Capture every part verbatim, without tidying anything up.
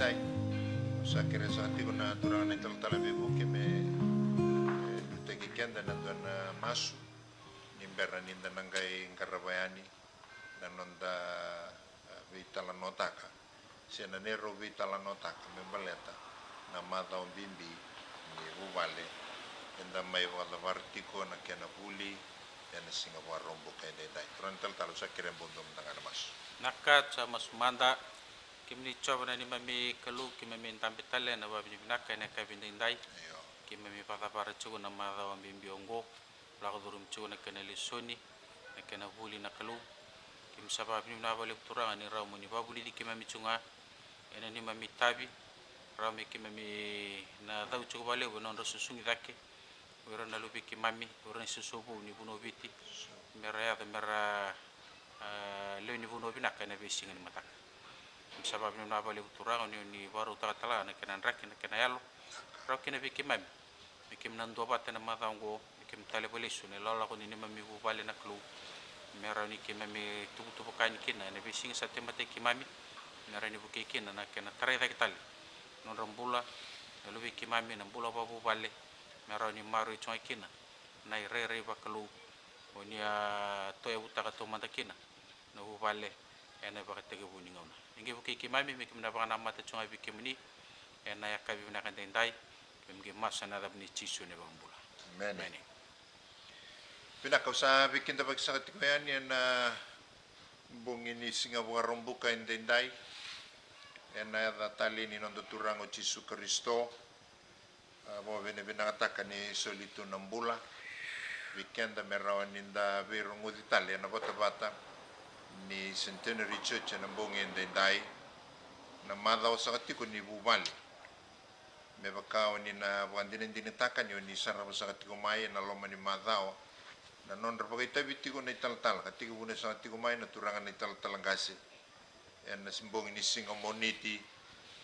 Sa kere saka tiko na turaga na italatala veivuke me, e, liutaki keda na dua na masu ni bera ni da na qai qarava yani na noda, e, veitalanoataka se na neirau veitalanoataka me baleta na macawa bibi ni vuvale eda mai vakacavara tiko na kena vuli ena siga Vakaraubuka edaidai. Turaga na italatala, au sa kere bau dua mada ga na masu. Na ka sa masu mada. Kemuni Jiova na neimami Kalou, keimami dabe tale ena vakavinavinaka ena yakavi edaidai. Io. Keimami vakacavara tiko na macawa bibi oqo, lako curumi tiko na kena lesoni, na kena vuli na Kalou. Keimami sa vakavinavinaka vakalevu Turaga ni rawa mo ni vakavulici keimami tiko ga ena neimami itavi, rawa me keimami na cau tiko vakalevu ena nodra susugi cake o ira na luvei keimami, o ira na isoso vou ni vanua o Viti, me ra yaco me ra, a, lewe ni vanua vinaka ena veisiga ni mataka. Keimami sa vakavinavinaka vakalevu Turaga ni o ni vakarautaka tale ga na kena draki, na kena yalo, rawa kina vei keimami me keimami na duavata ena macawa oqo, me keimami taleva lesu na ilakolako ni neimami vuvale na Kalou, me rawa ni keimami tuvatuva ka yani kina ena veisiga sa temataki keimami, me rawa ni vukei kina na kena tarai cake tale na nodra bula na luvei keimami, na bula vakavuvale, me rawa ni maroroi tiko ga kina na irairai vakalou o ni a tauyavutaka taumada kina na vuvale ena ivakatekivu ni gauna. Ni qai vukei keimami me keimami na vakanamata tiko ga vei kemuni ena yakavi vinaka edaidai. Keimami qai masu ena yacamuni Jisu na iVakabula. Emeni. Emeni. Vinaka, au sa veikidavaki saka tiko yani ena bogi ni siga Vakaraubuka edaidai, ena yaca talei ni noda Turaga o Jisu Karisito. A, vakavinavinakataka ni soli tu na bula vei keda me rawa ni da veirogoci tale ena vatavata ni Centenary Church ena bogi edaidai. Na macawa saka tiko ni vuvale, me vaka o ni na vakadinadinataka ni o ni sarava saka tiko mai ena loma ni macawa na nodra vakaitavi tiko na italatala ka tekivuna saka tiko mai na turaga na italatala qase ena bogi ni siga Moniti.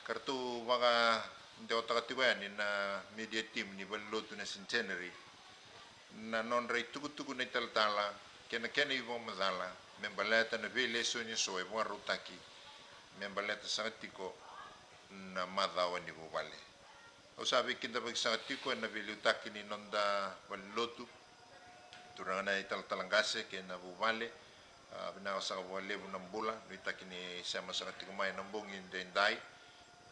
Ka ratou vakadewataka tiko yani na media team ni valenilotu na Centenary na nodra itukutuku na italatala kei na kena ivakamacala me baleta na veilesoni eso e vakarautaki me baleta saka tiko na macawa ni vuvale. Au sa veikidavaki saka tiko ena veiliutaki ni noda valenilotu, turaga na italatala qase kei na vuvale. A, vinaka saka vakalevu na bula, nuitaki ni sema saka tiko mai ena bogi edaidai.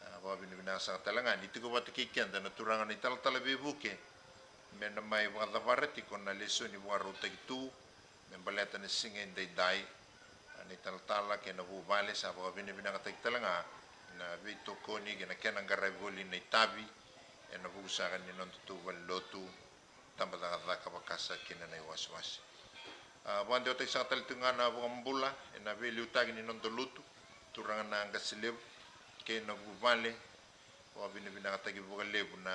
A, vakavinavinaka saka tale ga ni tiko vata kei keda na turaga na italatala veivuke me na mai vakacavara tiko na lesoni vakarautaki tu me baleta na siga edaidai. A, na italatala kei na vuvale sa vakavinavinakataki tale ga na veitokoni kei na kena qaravi voli na itavi ena vuku saka ni nodatou valenilotu, tabacakacaka vaka saka kina na iwasewase. A, vakadewataki saka tale tiko ga na vakabula ena veiliutaki ni noda lotu, turaga na qase levu kei na vuvale. Vakavinavinakataki vakalevu na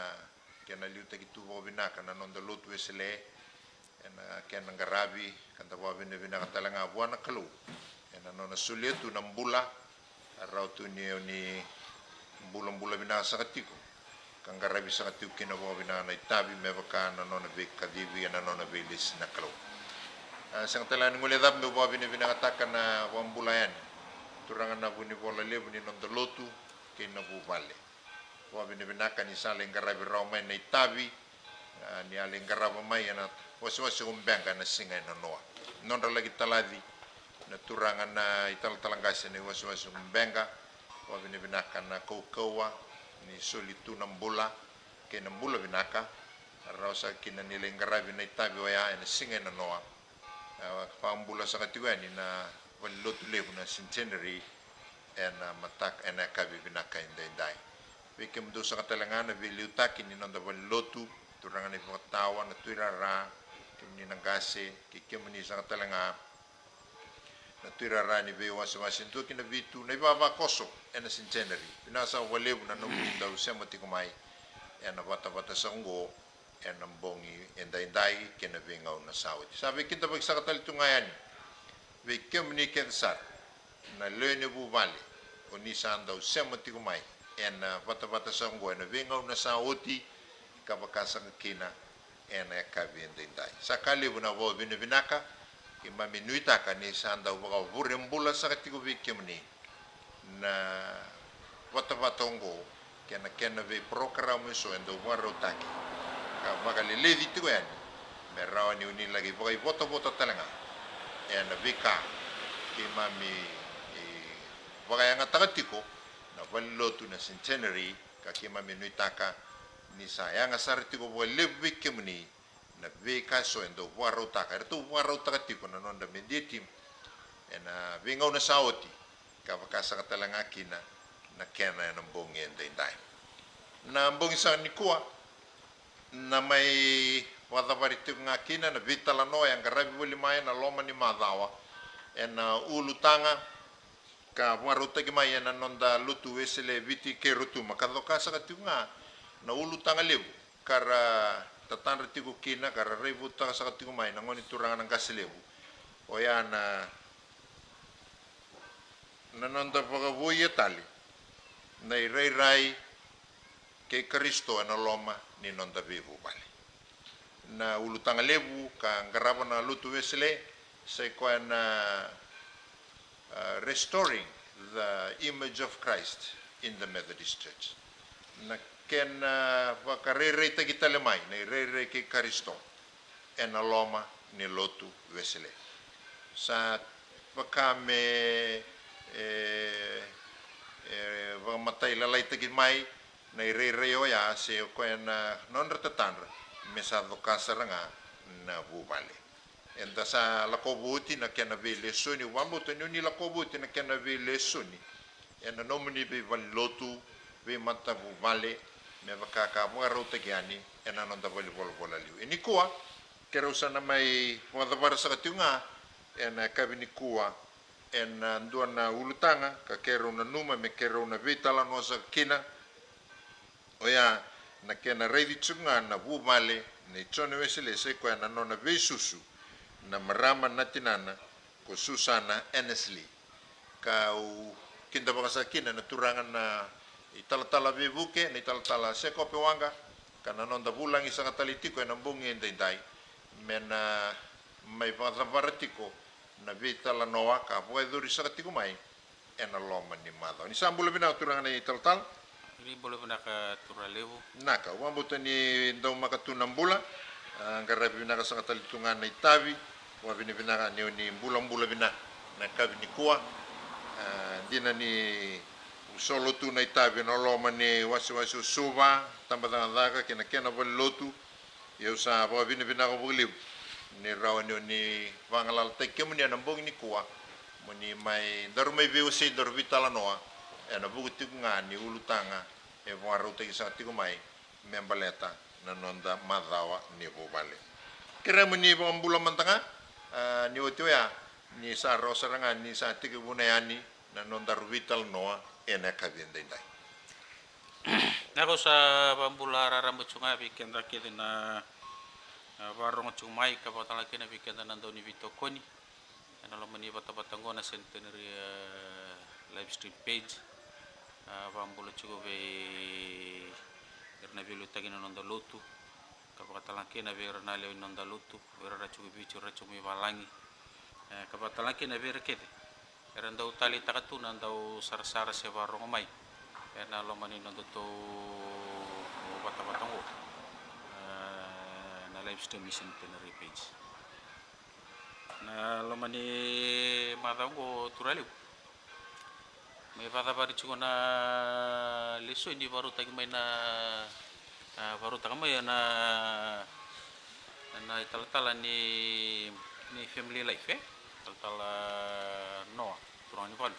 kena liutaki tu vakavinaka na noda lotu Wesele ena kena qaravi, ka da vakavinavinaka tale ga vua na Kalou ena nona solia tu na bula, rawa tu ni o ni bulabula vinaka saka tiko ka qaravi saka tiko kina vakavinaka na itavi me vaka na nona veikacivi ena nona veilesi na Kalou. A, sega tale ga ni guilecava meu vakavinavinakataka na vakabula yani turaga na vunivola levu ni noda lotu kei na vuvale. Vakavinavinaka ni sa lai qaravi rawa mai na itavi, a, ni a lai qarava mai ena wasewase ko Beqa ena siga e nanoa. Nodra laki talaci na turaga na italatala qase ena iwasewase ko Beqa. Vakavinavinaka na kaukauwa ni soli tu na bula kei na bula vinaka, rawa saka kina ni lai qaravi na itavi oya ena siga e nanoa. A, vakabula saka tiko yani na valenilotu levu na Centenary ena mataka, ena yakavi vinaka edaidai. Vei kemudou saka tale ga na veiliutaki ni noda valenilotu, turaga na ivakatawa, na tuirara, kemuni na qase, kei kemuni saka tale ga na tuirara ni veiwasewase dua ki na vitu, na ivavakoso ena Centenary. Vinaka saka vakalevu na nomuni dau sema tiko mai ena vatavata saka oqo ena bogi edaidai kei na veigauna sa oti. Sa veikidavaki saka tale tu ga yani vei kemuni kece sara na lewe ni vuvale o ni sa dau sema tiko mai ena vatavata saka oqo ena veigauna sa oti ka vaka saka kina ena yakavi edaidai. Sa ka levu na vakavinavinaka, keimami nuitaka ni sa dau vakavure bula saka tiko vei kemuni na vata vata oqo kei na kena veiporokaramu eso e dau vakarautaki ka vakaleleci tiko yani me rawa ni o ni laki vakaivotavota tale ga ena veika keimami vakayagataka tiko na valenilotu na Centenary, ka keimami nuitaka ni sa yaga sara tiko vakalevu vei kemuni na veika eso e dau vakarautaka, eratou vakarautaka tiko na noda media team ena veigauna sa oti, ka vakasaka tale ga kina na kena ena bogi edaidai. Na bogi sa nikua na mai vakacavari tiko ga kina na veitalanoa e qaravi voli mai ena loma ni macawa ena ulutaga ka vakarautaki mai ena noda lotu Wesele e Viti kei Rotuma, ka coka saka tiko ga na ulutaga levu ka ra tatadra tiko kina ka ra raivotu taka saka tiko mai na gone turaga na qase levu. Oya na, na noda vakavoui e tale na irairai kei Karisito ena loma ni noda veivuvale. Na ulutaga levu ka qarava na lotu Wesele sai koya na, uh, Restoring the Image of Christ in the Methodist Church. Na kena vakarairaitaki tale mai na irairai kei Karisito ena loma ni lotu Wesele. Sa vaka me, e, e, vakamatailalai taki mai na irairai oya se o koya na nodra tatadra me sa coka sara ga na vuvale. Eda sa lakova oti na kena veilesoni, au vakabauta ni o ni lakova oti na kena veilesoni ena nomuni veivalenilotu, veimatavuvale, me vaka ka vakarautaki yani ena noda valenivolavola liu. E nikua keirau sa na mai vakacavara saka tiko ga ena yakavi nikua ena dua na ulutaga ka keirau nanuma me keirau na veitalanoa saka kina. Oya na kena raici tiko ga na vuvale nei Jone Wesele, sai koya na nona veisusu na marama na tinana ko Susana Annesley. Kau kidavaka saka kina na turaga na italatala veivuke, na italatala Sekope Waqa, ka na noda vulagi saka tale tiko ena bogi edaidai me na mai vakacavara tiko na veitalanoa ka vakayacori saka tiko mai ena loma ni macawa. Ni sa bula vinaka turaga na italatala. Ni bula vinaka turaga levu. Naka, au vakabauta ni daumaka tu na bula. A, qaravi vinaka saka tale tu ga na itavi. Vakavinavinaka ni o ni bulabula vinaka na yakavi nikua. A, dina ni solo tu na itavi ena loma ni wasewase o Suva, tabacakacaka kei na kena valenilotu. Ia au sa vakavinavinaka vakalevu ni rawa ni o ni vagalalataki kemuni ena bogi nikua mo ni mai daru mai veiwasei daru veitalanoa ena vuku tiko ga ni ulutaga e vakarautaki saka tiko mai me baleta na noda macawa ni vuvale. Kerea mo ni vakabula mada ga, a, ni oti oya ni sa rawa sara ga ni sa tekivuna yani na nodaru veitalanoa ena yakavi edaidai. Na kau sa vakabula raraba tiko ga vei keda kece na, a, vakarorogo tiko mai ka vakatalega kina vei keda na dau ni veitokoni ena loma ni vatavata oqo na Centenary, e, live stream page. A, vakabula tiko vei ira na veiliutaki ni noda lotu ka vakatalega kina vei ira na lewe ni noda lotu, vei ira ra tiko Viti, ira ra tiko mai valagi. E, ka vakatalega kina vei ira kece era dau taleitaka tu na dau sarasara se vakarorogo mai ena loma ni nodatou vatavata oqo, e, na live stream ni Centenary page. Na loma ni macawa oqo turaga levu mai vakacavari tiko na lesoni vakarautaki mai na, a, vakarautaka mai na, na italatala ni, ni Family Life, e? Talatala Noa Turaganivalu.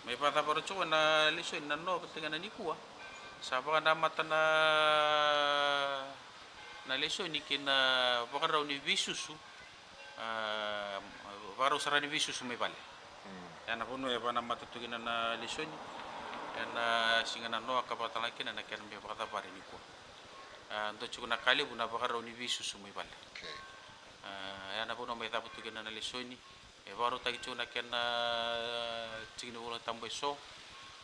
Mai vakacavara tiko na lesoni na Noa vata kei na nikua. Sa vakanamata na, na lesoni kei na vakarau ni veisusu, a, vakarau sara ni veisusu mai vale. Mm. Ena vanua e vakanamata tu kina na lesoni ena siga na Noa ka vakatalega kina na kena mai vakacavari nikua. A, dua tiko na ka levu na vakarau ni veisusu mai vale. Okay. A, ena vanua mai cava tu kina na lesoni, e vakarautaki tiko na kena tiki ni Vola Tabu eso,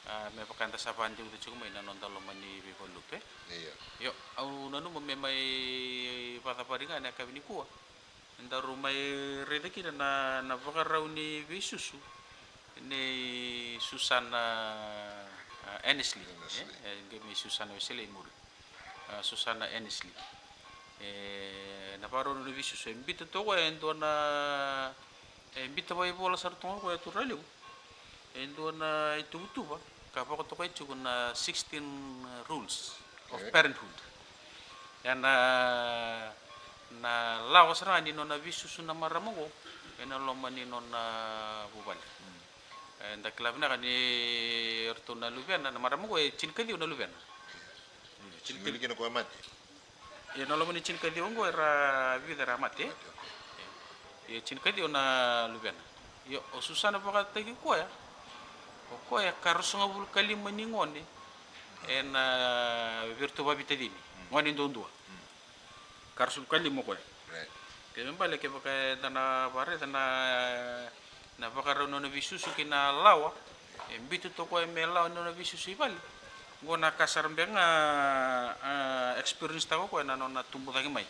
a, me vaka eda sa vakadeuca tiko mai na noda loma ni veivalupe. Io. Io, au nanuma me mai vakacavari ga ena yakavi nikua. Daru mai raica kina na, na vakarau ni veisusu nei Susana, a, Annesley. Annesley. E, e, qai mai Susana Wesele i muri. A, Susana Annesley. E, na vakarau na veisusu e biuta toka e dua na, e biuta vakaivola sara toka o koya, turaga levu. E dua na ituvatuva ka vakatokai tiko na sixteen rules of parenthood. E na, na lawa sara ga ni nona veisusu na marama oqo ena loma ni nona vuvale. E, da kila vinaka ni ratou na luvena, na marama oqo e tinikaciwa na luvena. Tinikaciwa. Ia na loma ni tinikaciwa oqo era vica era mate. Mate, okay. Ia tinikaciwa na luvena. Ia o Susana vakataki koya, o koya ka ruasagavulu ka lima ni gone ena, vei iratou vavitacini. Gone duadua. Ka ruasagavulu ka lima o koya. Right. Kena ibalebale kevaka eda na vakaraica na, na vakarau ni nona veisusu kei na lawa e biuta toka o koya me lawa ni nona veisusu i vale. Oqo na ka sara beka ga a experience taka o koya na nona tubu cake mai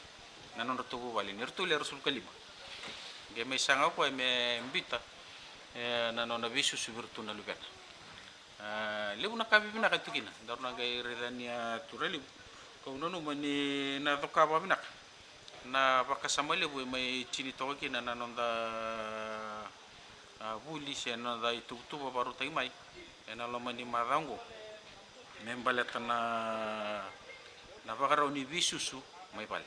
na nodratou vuvale ni ratou lewe ruasagavulu ka lima. Qai mai saga o koya me biuta, e, na nona veisusu vei iratou na luvena. A, levu na ka vivinaka e tu kina, daru na qai raica ni a turaga levu. Kau nanuma ni na coka vakavinaka na vakasama levu e mai tini toka kina na noda, a, vuli se na noda ituvatuva vakarautaki mai ena loma ni macawa oqo me baleta na, na vakarau ni veisusu mai vale.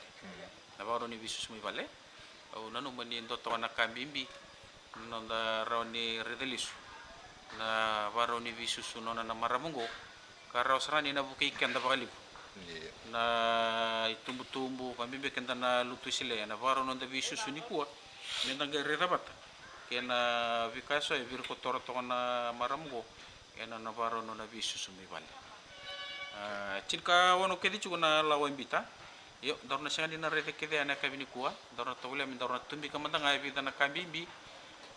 Na vakarau ni veisusu mai vale. Au nanuma ni dua toka na ka bibi na noda rawa ni raica lesu na vakarau ni veisusu nona na marama oqo, ka rawa sara ni na vukei keda vakalevu. Io. Na itubutubu, ka bibi keda na lotu Wesele, ena vakarau noda veisusu nikua, meda qai raica vata kei na veika eso e virikotora toka na marama oqo ena nona vakarau nona veisusu mai vale. A, tinikaono kece tiko na lawa e biuta. Io, daru na sega ni na raica kece ena yakavi nikua, daru na tovolea me daru na tubika mada ga e vica na ka bibi.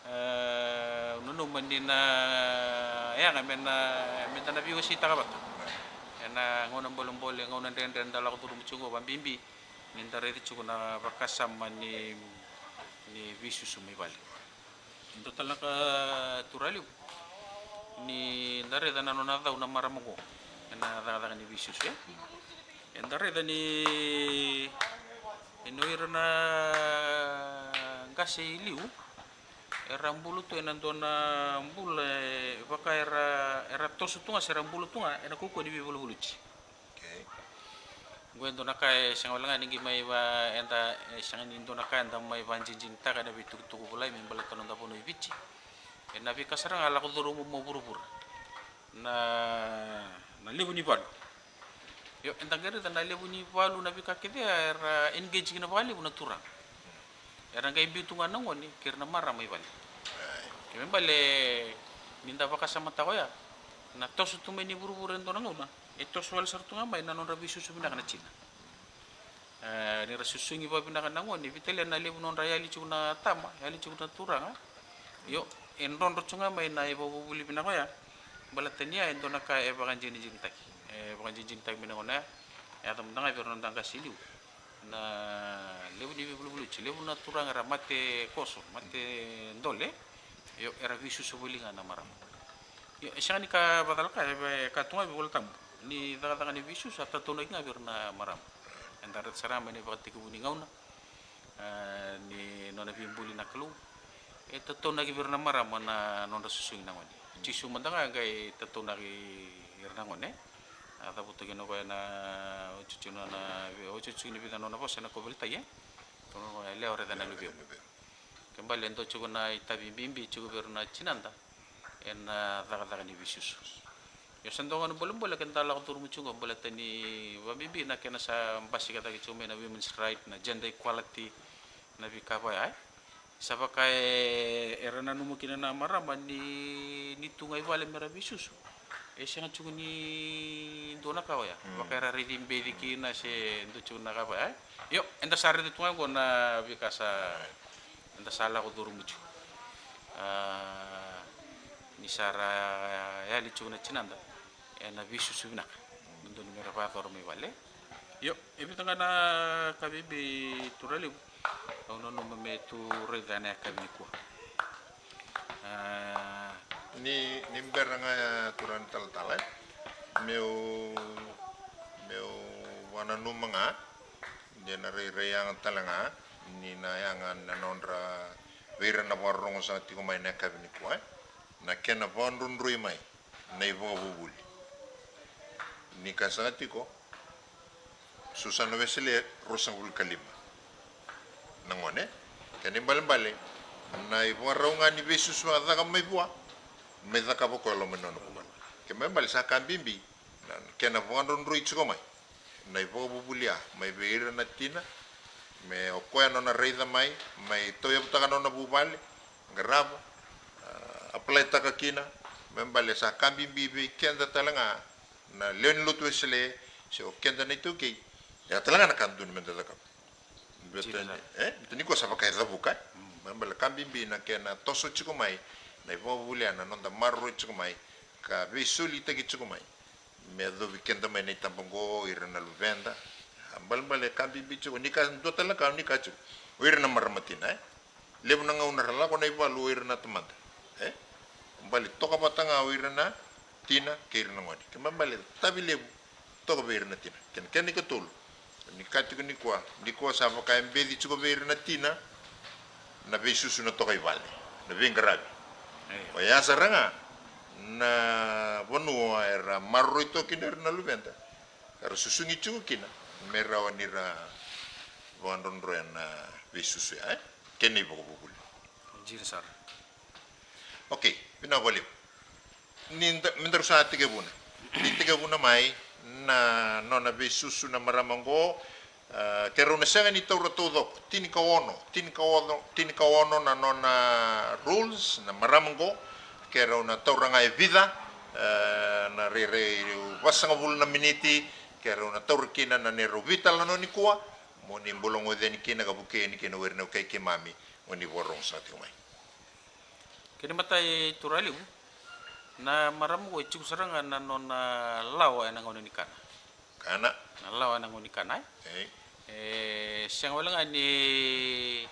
E, au nanuma ni na yaga me na, meda na veiwaseitaka vata ena gauna bolebole, gauna dredre da lako curuma tiko oqo, vakabibi ni da raica tiko na vakasama ni, ni veisusu mai vale. Dua tale na ka, turaga levu, ni da raica na nona cau na marama oqo ena cakacaka ni veisusu, e. Eda raica ni, ni o ira na qase i liu era bula tu ena dua na bula, e, vaka era, era toso tu ga se era bula tu ga ena kaukauwa ni veivaluvaluti. Okay. Oqo e dua na ka e sega wale ga ni qai mai va, eda, e sega ni dua na ka eda mai vakadinadinataka ena veitukutuku vulagi me baleta na noda vanua i Viti. Ena veika sara ga lako curuma mai vuravura na, na levu ni valu. Io, eda qai raica na levu ni valu, na veika kece era engage kina vakalevu na turaga. Era qai biu tu ga na gone kei ira na marama i vale. Kena ibalebale, ni da vakasamataka oya, na toso tu mai ni vuravura e dua na gauna e toso wale sara tu ga mai na nodra veisusu vinaka na tina. E, ni ra susugi vakavinaka na gone, veitalia na levu nodra yali tiko na tama, yali tiko na turaga. Io, e drodro tu ga mai na ivakavuvuli vinaka oya. Baleta ni ya e dua na ka e vakadinadinataki, e vakadinadinataki mai na gauna ya. E yaco mada ga vei ira na noda qase i liu na levu ni veivaluvaluti, levu na turaga era mate koso, mate dole. Io, era veisusu voli ga na marama. Io, e sega ni ka vakacalaka, e ka tu ga vei iVolatabu ni cakacaka ni veisusu a tataunaki ga vei ira na marama. Eda raica sara mai na ivakatekivu ni gauna, e, ni nona veibuli na Kalou, e tataunaki vei ira na marama na nodra susugi na gone. Jisu mada ga e qai tataunaki ira na gone. A cavuta kina o koya na, otioti na, na, otioti ni vica na nona vosa ena kauveilatai, e. Tukuna o koya, yalewa, raica na luvemu. Kena ibalebale e dua tiko na itavi bibi tiko vei ira na tinada ena cakacaka ni veisusu. Io, sa dua ga na bolebole keda lako curuma tiko oqo, baleta ni vakabibi na kena sa basika cake tiko mai na women's right, na gender equality, na veika vaya, e. Sa vaka e, era nanuma kina na marama ni, ni tu ga i vale mera veisusu, e sega tiko ni dua na ka oya. Mm. Vaka era raici beci kina se dua tiko na ka vaya, e. Io, eda sa raica tu ga oqo na veika sa, eda sa lako curuma tiko. A, ni sa ra yali tiko na tinada ena veisusu vinaka. Dodonu mera vakayacora mai vale. Io, e vica ga na ka bibi, turaga levu, au nanuma me tu raica ena yakavi nikua. A, ni, ni bera ga, e, turaga na talatala, e. Meu, meu vakananuma ga ni na rairai yaga tale ga ni na yaga na nodra, vei ira na vakarorogo saka tiko mai na yakavi nikua, e? Na kena vakadrodroi mai na ivakavuvuli. Ni ka saka tiko, Susana Wesele, ruasagavulu ka lima na gone. Kena ibalebale, na ivakarau ga ni veisusu a caka mai vua, mai cakava koya loma ni nona vuvale. Kena ibalebale sa ka bibi na kena vakadrodroi tiko mai na ivakavuvuli ya mai vei ira na tina, me o koya nona raica mai, mai tauyavutaka nona vuvale, qarava, a, apalaitaka kina. Me bale sa ka bibi vei keda tale ga na lewe ni lotu Wesele, se o keda na iTaukei. Ya tale ga na ka dodonu meda cakava. Beta ni, e, beta ni ko sa vaka e cavuka, e? Mm. Me bale ka bibi na kena toso tiko mai na ivakavuvuli ya, na noda maroroi tiko mai, ka veisolitaki tiko mai. Me yacovi keda mai na itaba oqo, ira na luveda. A, balebale ka bibi tiko, ni ka dua tale na ka, ni ka tiko. O ira na marama tina, e? Levu na gauna ra lako na ivalu o ira na tamata, e? Bale toka vata ga o ira na tina kei ira na gone. Kena ibalebale tavi levu toka vei ira na tina. Kena, kena ikatolu. Ni ka tiko nikua, nikua sa vaka e beci tiko vei ira na tina na veisusu na toka i vale, na veiqaravi. Io. Oya sara ga na vanua era maroroi toka kina ira na luveda, era susugi tiko kina me rawa ni ra vakadrodroya na veisusu ya, e? Kena ivakavuvuli. Dina sara. Okei, vinaka vakalevu. Ni da, me daru sa tekivuna, ni tekivuna mai na nona veisusu na marama oqo, a, keirau na sega ni taura taucoko, tinikaono, tinikaono, tinikaono na nona rules na marama oqo. Keirau na taura ga e vica, a, na rairai vasagavulu na miniti. Keirau na taura kina na neirau veitalanoa nikua, mo ni bula goci yani kina ka vukei yani kina o ira na wekai keimami, mo ni vakarorogo saka tiko mai. Kena imatai, turaga levu, na marama oqo e tiko sara ga na nona lawa ena gauna ni kana. Kana. Na lawa ena gauna ni kana, e? Ei. E sega wale ga ni,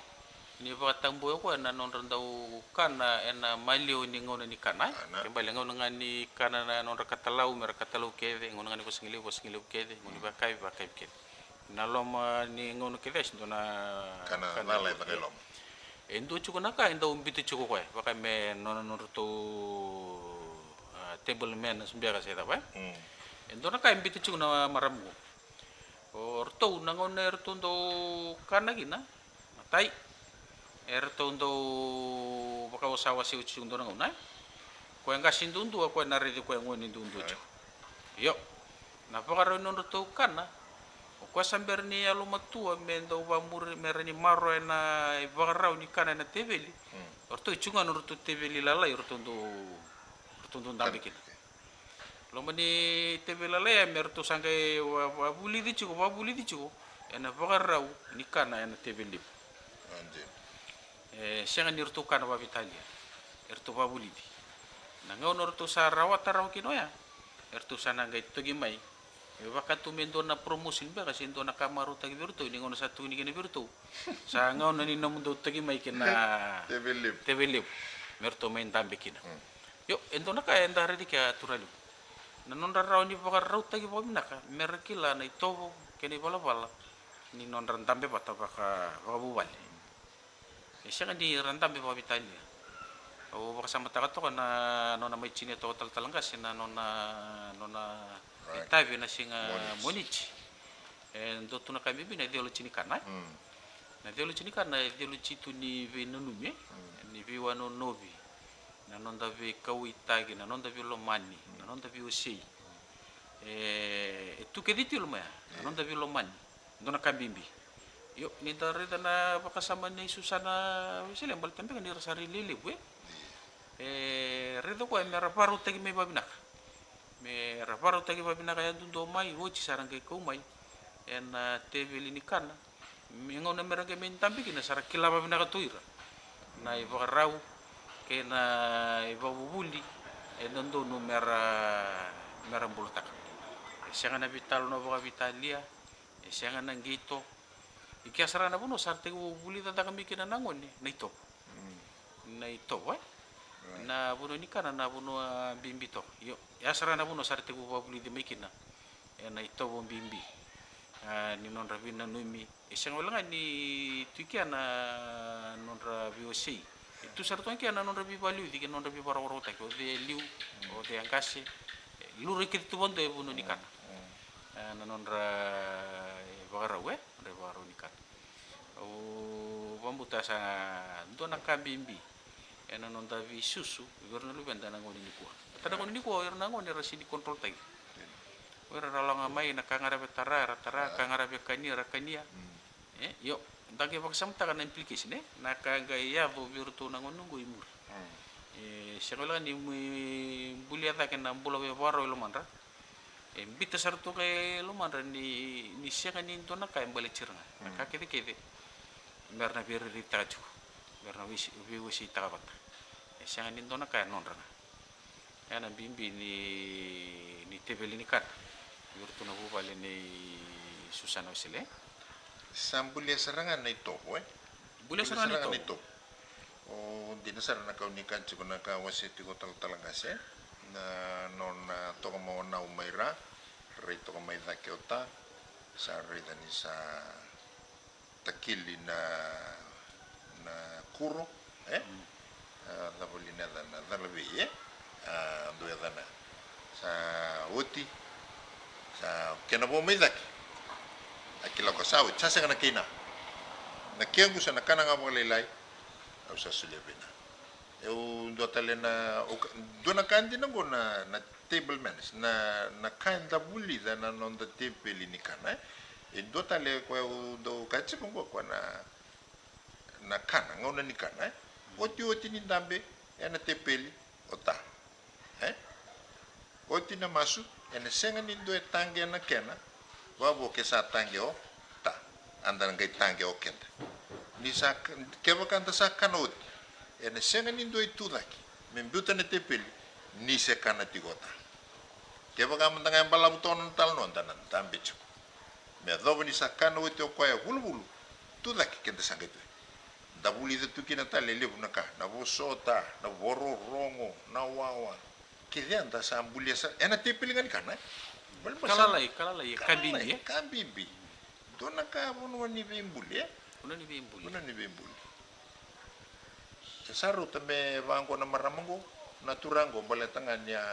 ni vakatabuya o koya na nodra dau kana ena maliwa ni gauna ni kana, e? Kana. Kena ibalebale gauna ga ni kana na nodra katalau, mera katalau kece, gauna ga ni vasigalevu, vasigalevu kece, gauna ni vakayakavi, vakayakavi kece. Na loma ni gauna kece e se dua na kana, kana lala e caka i loma. E dua tiko na ka e dau biuta tiko o koya, vaka me nona, nodratou, a, table manners beka se cava, e? Mm. E dua na ka e biuta tiko na marama qo. O ratou na gauna eratou dau kana kina, matai, eratou dau vakawasawasei oti tiko dua na gauna, e? Koya qase duadua, koya na raici koya gone duadua tiko. Io. Na vakarau ni nodratou kana, o koya sa bera ni yalomatua me dau vakamuri, me rawa ni maroroya na ivakarau ni kana ena teveli. Mm. O ratou e tiko ga nodratou teveli lalai, o ratou dau, o ratou dau dabe kina. Loma ni teveli lalai ya me ratou sa qai va, vavulici tiko, vavulici tiko ena vakarau ni kana ena teveli levu. E sega ni ratou kana vakaveitalia, eratou vavulici. Na gauna ratou sa rawata rawa kina oya, eratou sa na qai toki mai. Me vaka tu me dua na promotion beka se dua na ka marautaki vei iratou, ni gauna sa tukuni kina vei iratou, sa gauna ni nomudou toki mai kina teveli levu. Teveli levu. Me ratou mai dabe kina. Mm. Io, e dua na ka eda raica kea, turaga levu, na nodra rawa ni vakarautaki vakavinaka mera kila na itovo kei na ivalavala ni nodra dabe vata vaka, vakavuvale. E sega ni ra dabe vakaveitalia. Au vakasamataka toka na nona mai tinia toka talatala qase na nona, nona itavi ena siga Moniti. Moniti. E dua tu na ka bibi na theology ni kana, e? Mm. Na theology ni kana e theology tu ni veinanumi, e? Mm. Ni veiwanonovi, na noda veikauwaitaki, na noda veilomani, mm, na noda veiwasei. E, e tu kece tu i loma ya, na, io, noda veilomani. Dua na ka bibi. Io, ni da raica na vakasama nei Susana Wesele, baleta beka ni ra sa railevu, e? Io. E raica o koya mera vakarautaki mai vakavinaka. Mera vakarautaki vakavinaka yadudua mai, oti sa ra qai kau mai ena teveli ni kana. Me gauna mera qai mai dabe kina sa ra kila vakavinaka tu o ira na ivakarau kei na ivakavuvuli e dodonu mera, mera bulataka. E sega na veitalanoa vakaveitalia, e sega na qito. I kea sara ga na vanua sa ra tekivu vulica cake mai kina na gone na itovo. Mm. Na itovo, e? Na vanua ni kana na vanua bibi toka. Io, ya sara na vanua sa ra tekivu vakavulici mai kina ena itovo bibi, a, ni nodra veinanumi. E sega wale ga ni tu i kea na nodra veiwasei. E tu sara tu ga kea na nodra veivakaliuci kei na nodra veivakarautaki. O cei e liu, o cei e qase. E lura kece tu vakadua e vanua ni kana. E, na nodra ivakarau, e, nodra ivakarau ni kana. Au vakabauta sa dua na ka bibi ena noda veisusu vei ira na luveda ena gauna nikua. Baleta na gauna nikua o ira na gone era sega ni control-taki. O ira era lako ga mai, na ka ga ra via tara era tara, ka ga ra via kania era kania. E, io, da qai vakasamataka na implication, e, na ka qai yaco vei iratou na gauna oqo i muri. E sega wale ga ni mai bulia cake na bula veivakarau e lomadra. E biuta sara tu ga e lomadra ni, ni sega ni dua na ka e baleti ira ga. Na ka kecekece mera na veirairaitaka tiko, mera na veise-, veiwaseitaka vata. E sega ni dua na ka e nodra ga. Ya na bibi ni, ni teveli ni kana vei iratou na vuvale nei Susana Wesele. Sa bulia sara ga na itovo, e? Bulia sara ga na itovo. O dina sara na ka o ni kaya tiko, na ka wasea tiko Talatala Qase, na nona toka mai o Nau mai Ra, rai toka mai cake o Ta, sa raica ni sa takili na, na kuro, e? A, cava li na yacana, Calavei, e? A, dua yacana. Sa oti, sa kena vo mai cake. A kila ko sa oti, sa sega na kena. Na kequ sa na kana ga vakalailai, au sa solia vei Na. Eu dua tale na, o ka-, dua na ka dina qo na, na table manners, na, na ka eda vulica na noda teveli ni kana, e. E dua tale koya au dau kaya tiko qo koya na, na kana, gauna ni kana, e. Otioti ni dabe ena teveli o Ta, e. Oti na masu, ena sega ni dua e taqe na kena, vavo ke sa taqe o Ta, a da na qai taqe o keda. Ni sa k-, kevaka da sa kana oti, ena sega ni dua e tu cake me biuta na teveli ni se kana tiko o Ta. Kevaka mada ga e balavu toka na nona talanoa, da na dabe tiko. Me yacova ni sa kana oti o koya e vulavula, tu cake keda sa qai tu. Da vulica tu kina tale e levu na ka, na vosota, na vakarorogo, na wawa. Kece eda sa bulia sara ena teveli ga ni kana, e? Ka lalai, ka lalai, e ka bibi, e? Ka bibi. Dua na ka, vanua ni veibuli, e? Vanua ni veibuli. Vanua ni veibuli. E sa rauta me vaqo na marama qo, na turaga qo, baleta ga ni a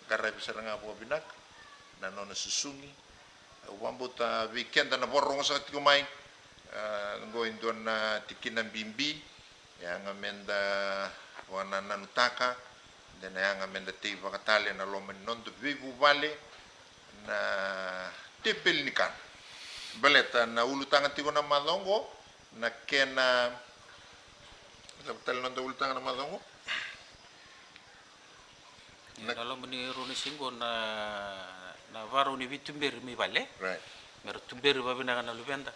qaravi sara ga vakavinaka na nona susugi. Au vakabauta vei keda na vakarorogo saka tiko mai, a, qo e dua na tikina bibi, e yaga meda vakanananutaka, de na yaga meda teivaka tale ena loma ni noda veivuvale na teveli ni kana. Baleta na ulutaga tiko na macawa oqo, na kena, cava tale na noda ulutaga na macawa oqo? Ena loma ni rua na siga qo na, na vakarau ni veituberi mai vale. Right. Mera tuberi vakavinaka na luveda.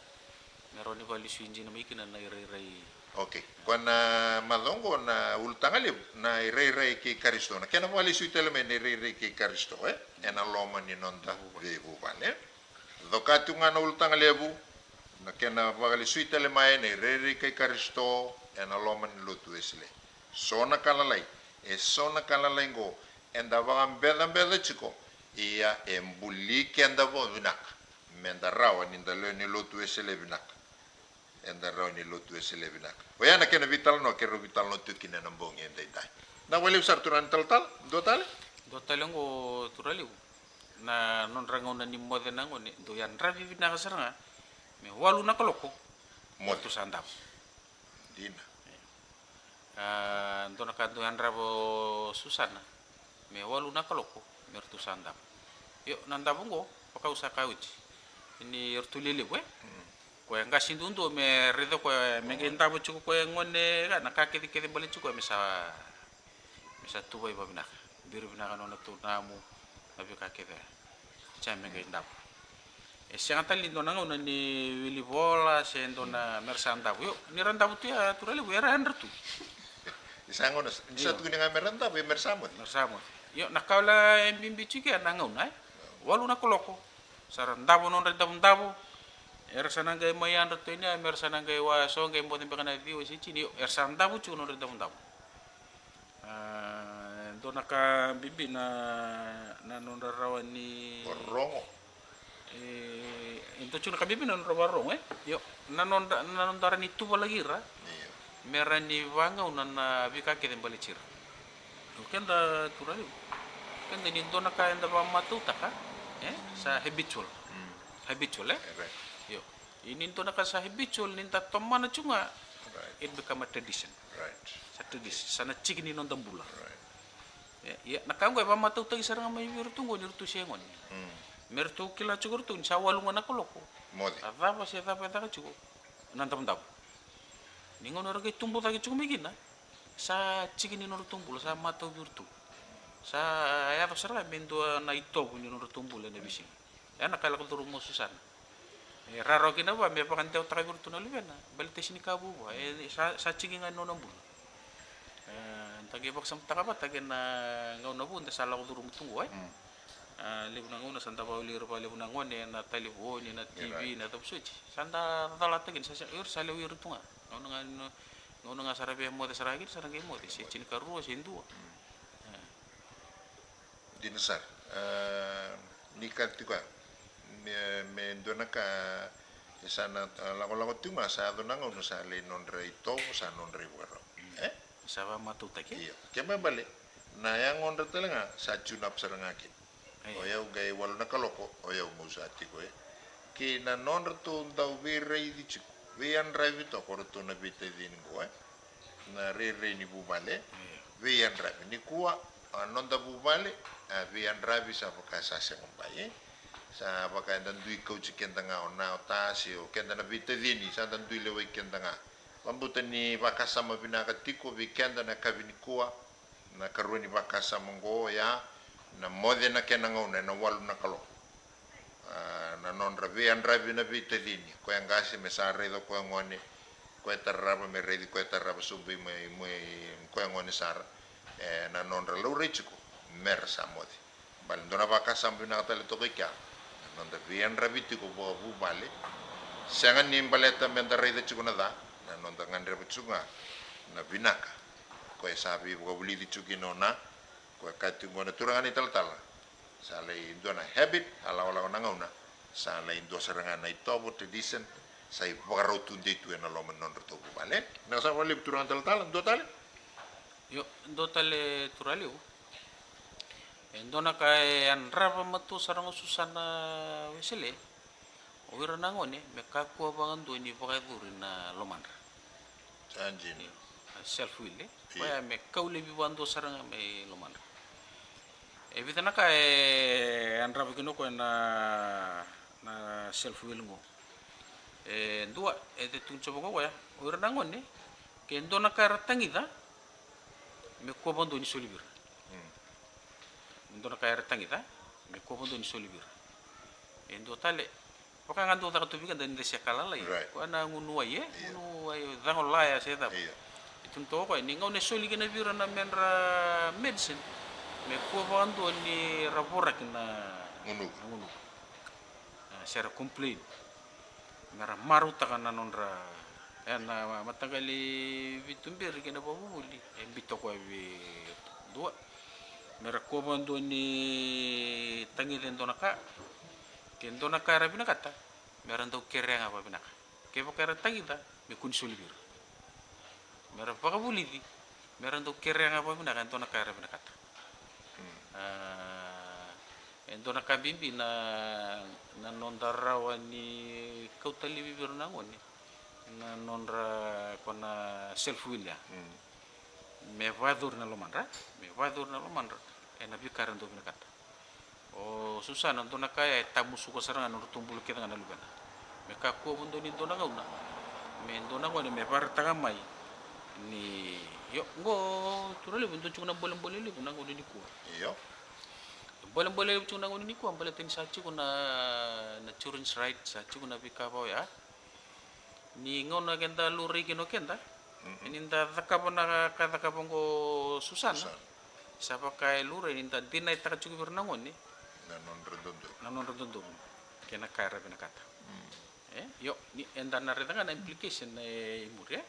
Me rawa ni vakalesui dina mai kina na irairai. Okay. Koya na macawa oqo na ulutaga levu, na irairai kei Karisito. Na kena vakalesui tale mai na irairai kei Karisito, e? Ena loma ni noda veivuvale. Coka tiko ga na ulutaga levu, na kena vakalesui tale mai na irairai kei Karisito ena loma ni lotu Wesele. So na ka lalai, e so na ka lalai qo eda vakabecabeca tiko, ia e buli keda vakavinaka. Meda rawa ni da lewe ni lotu Wesele vinaka. Eda rawa ni lotu Wesele vinaka. Oya na kena veitalanoa keirau veitalanoa tiko kina ena bogi edaidai. Na vakalevu sara turaga ni talatala, dua tale? Dua tale oqo turaga levu. Na nodra gauna ni moce na gone, dou yadravi vinaka sara ga me walu na kaloko. Moce. Ratou sa davo. Dina. A, dua na ka dou yadrava o Susana, me walu na kaloko me ratou sa davo. Io, na davo oqo, vaka au sa kaya oti, ni ratou lelevu, e? Koya qase duadua me raica koya me qai davo tiko koya e gone, ka na ka kecekece baleti koya me sa, me sa tuvai vakavinaka. Biri vinaka na nona taunamu, na veika kece ya. Sa me qai davo. E sega tale ni dua na gauna ni wili vola se dua na mera sa davo. Io, ni ra davo tu ya turaga levu, era yadra tu. Ni sa gauna, ni sa tukuni ga mera davo, ia mera sa moce. Mera sa moce. Io, na ka wale e bibi tiko ya na gauna, e? Walu na kaloko. Sa ra davo nodra idavodavo. Era sa na qai mai yadra tu yani ya, mera sa na qai wa, so qai boce beka na ciwa se tini. Io, era sa davo tiko nodra idavodavo. A, Dua na ka bibi na, na nodra rawa ni vakarorogo. E, e dua tiko na ka bibi na nodra vakarorogo, e? Io, na nodra, na nodra rawa ni tuvalaki ira. Io. Me rawa ni vagauna na veika kece baleti ira. O keda turaga levu, keda ni dua na ka eda vakamatautaka, e? Sa habitual. Mm. Habitual, e? E, right. Io. Ia ni dua na ka sa habitual, ni da tomana tiko ga, right, it become a tradition. Right. Sa tradition, sa na tiki ni noda bula. Right. E, ia, na ka oqo e vakamatautaki sara ga mai vei iratou oqo ni ratou se gone. Mm. Me ratou kila tiko ratou ni sa walu ga na kaloko. Moce. A cava se cava e caka tiko na davodavo. Ni gauna ra qai tubu cake tiko mai kina, sa tiki ni nodratou bula, sa matau vei iratou. Sa yaco sara ga me dua na itovo ni nodratou bula ena veisiga. Ya na ka e lako curuma o Susana. E rawarawa kina vua me vakadewataka vei iratou na luvena, baleta e sega ni ka vou vua, e sa, sa tiki ga ena nona bula. E, da qai vakasamataka vata kei na gauna vou da sa lako curuma tu qo, e? Mm. A, levu na gauna sa da vakaulei ira vakalevu na gone ena talevoni, na T V, right, na cava soti. Sa da calacalataka kina, sa, sa, ira sa lewe ira tu ga. Gauna ga, gauna ga sa ra via moce sara ga kina, sa ra qai moce. Se tinikarua, se dua. Mm. E. Dina sara. E, ni kaya tiko ya, me, me dua na ka, e sa na, a, lakolako tiko ga, sa yaco na gauna sa lai nodra itovo, sa nodra ivakarau. Mm. E? Sa vakamatautaki. Io. Ke mai bale, na yagodra tale ga, sa tune up sara ga kina. Io. O yau qai walu na kaloko, o yau meu sa tiko, e. Kei na nodratou dau veiraici tiko, veiyadravi toka o ratou na veitacini qo, e. Na rairai ni vuvale, io, veiyadravi. Nikua, a, noda vuvale, a, veiyadravi sa vaka sa sega bai, e. Sa vaka eda dui kauti keda ga o na o ta se o keda na veitacini, sa da dui lewai keda ga. Vakabauta ni vakasama vinaka tiko vei keda na yakavi nikua, na ikarua ni vakasama oqo, oya na moce na kena gauna ena walu na kaloko. A, na nodra veiyadravi na veitacini, koya qase me sa raica koya gone, koya tarava me raici koya tarava sobu i mai, mai koya gone sara. E, na nodra laurai tiko me ra sa moce. Bale dua na vakasama vinaka tale toka i kea, na noda veiyadravi tiko vakavuvale. Sega ni baleta me da raica tiko na ca, na noda gadreva tiko ga na vinaka. Koya sa veivakavulici tiko kina o na, koya kaya tiko qo na turaga na italatala. Sa lai dua na habit, a lakolako na gauna. Sa lai dua sara ga na itovo, tradition, sa ivakarau tudei tu ena loma ni nodratou vuvale. Na ka sa vakalevu turaga talatala, dua tale. Io, dua tale turaga levu. E dua na ka e yadrava matua sara ga o Susana Wesele. O ira na gone, me kakua vakadua ni vakayacori na lomadra. Sa dina. Io. A self will, e? Io. Koya me kau laivi vakadua sara ga mai lomadra. E vica na ka e yadrava kina o koya na, na self will qo. E dua, e tukuni tiko vaka o koya, o ira na gone, ke dua na ka era tagica, me kua vakadua ni soli vei ira. Mm. Me dua na ka era tagica, me kua vakadua ni soli vei ira. E dua tale, vaka ga dau caka tu vei keda ni da se ka lalai. Right. Koya na gunu wai, e? Io. Gunu wai, cagolaya se cava. Io. E tukuni toka o koya, ni gauna e soli kina vei ira na medra medicine, me kua vakadua ni ra voraki na gunuva. Na gunuva. A, se ra complain. Me ra marautaka na nodra, e, na mataqali veituberi kei na vakavuvuli, e biuta o koya vei dua. Me ra kua vakadua ni tagica e dua na ka, ke dua na ka era vinakata, me ra dau kerea ga vakavinaka. Kevaka era tagica, me kua ni soli vei ira. Me ra vakavulici, me ra dau kerea ga vakavinaka e dua na ka era vinakata. Mm. A, e dua na ka bibi na, na noda rawa ni kauta laivi vei ira na gone na nodra, ko na self will ya. Mm. Me vakayacori na lomadra, me vakayacori na lomadra ena veika era dau vinakata. O Susana, dua na ka ya e tamusuka sara ga na nodratou bula kece ga na luvena. Me kakua vakadua ni dua na gauna me dua na gone me vakaraitaka mai ni, io, qo turaga levu, e dua tiko na bolebole levu na gauna nikua. Io. Bolebole levu tiko na gauna nikua, baleta ni sa tiko na, na children's right, sa tiko na veika vaka oya. Ni gauna keda laurai kina o keda, mm-mm, ni da cakava na ka e cakava oqo o Susana. Susana. Sa vaka e laurai ni da dinaitaka tiko vei ira na gone na nodra dodonu. Na nodra dodonu. Kei na ka era vinakata. Mm. E, io, ni, eda na raica ga na implication e muri, e?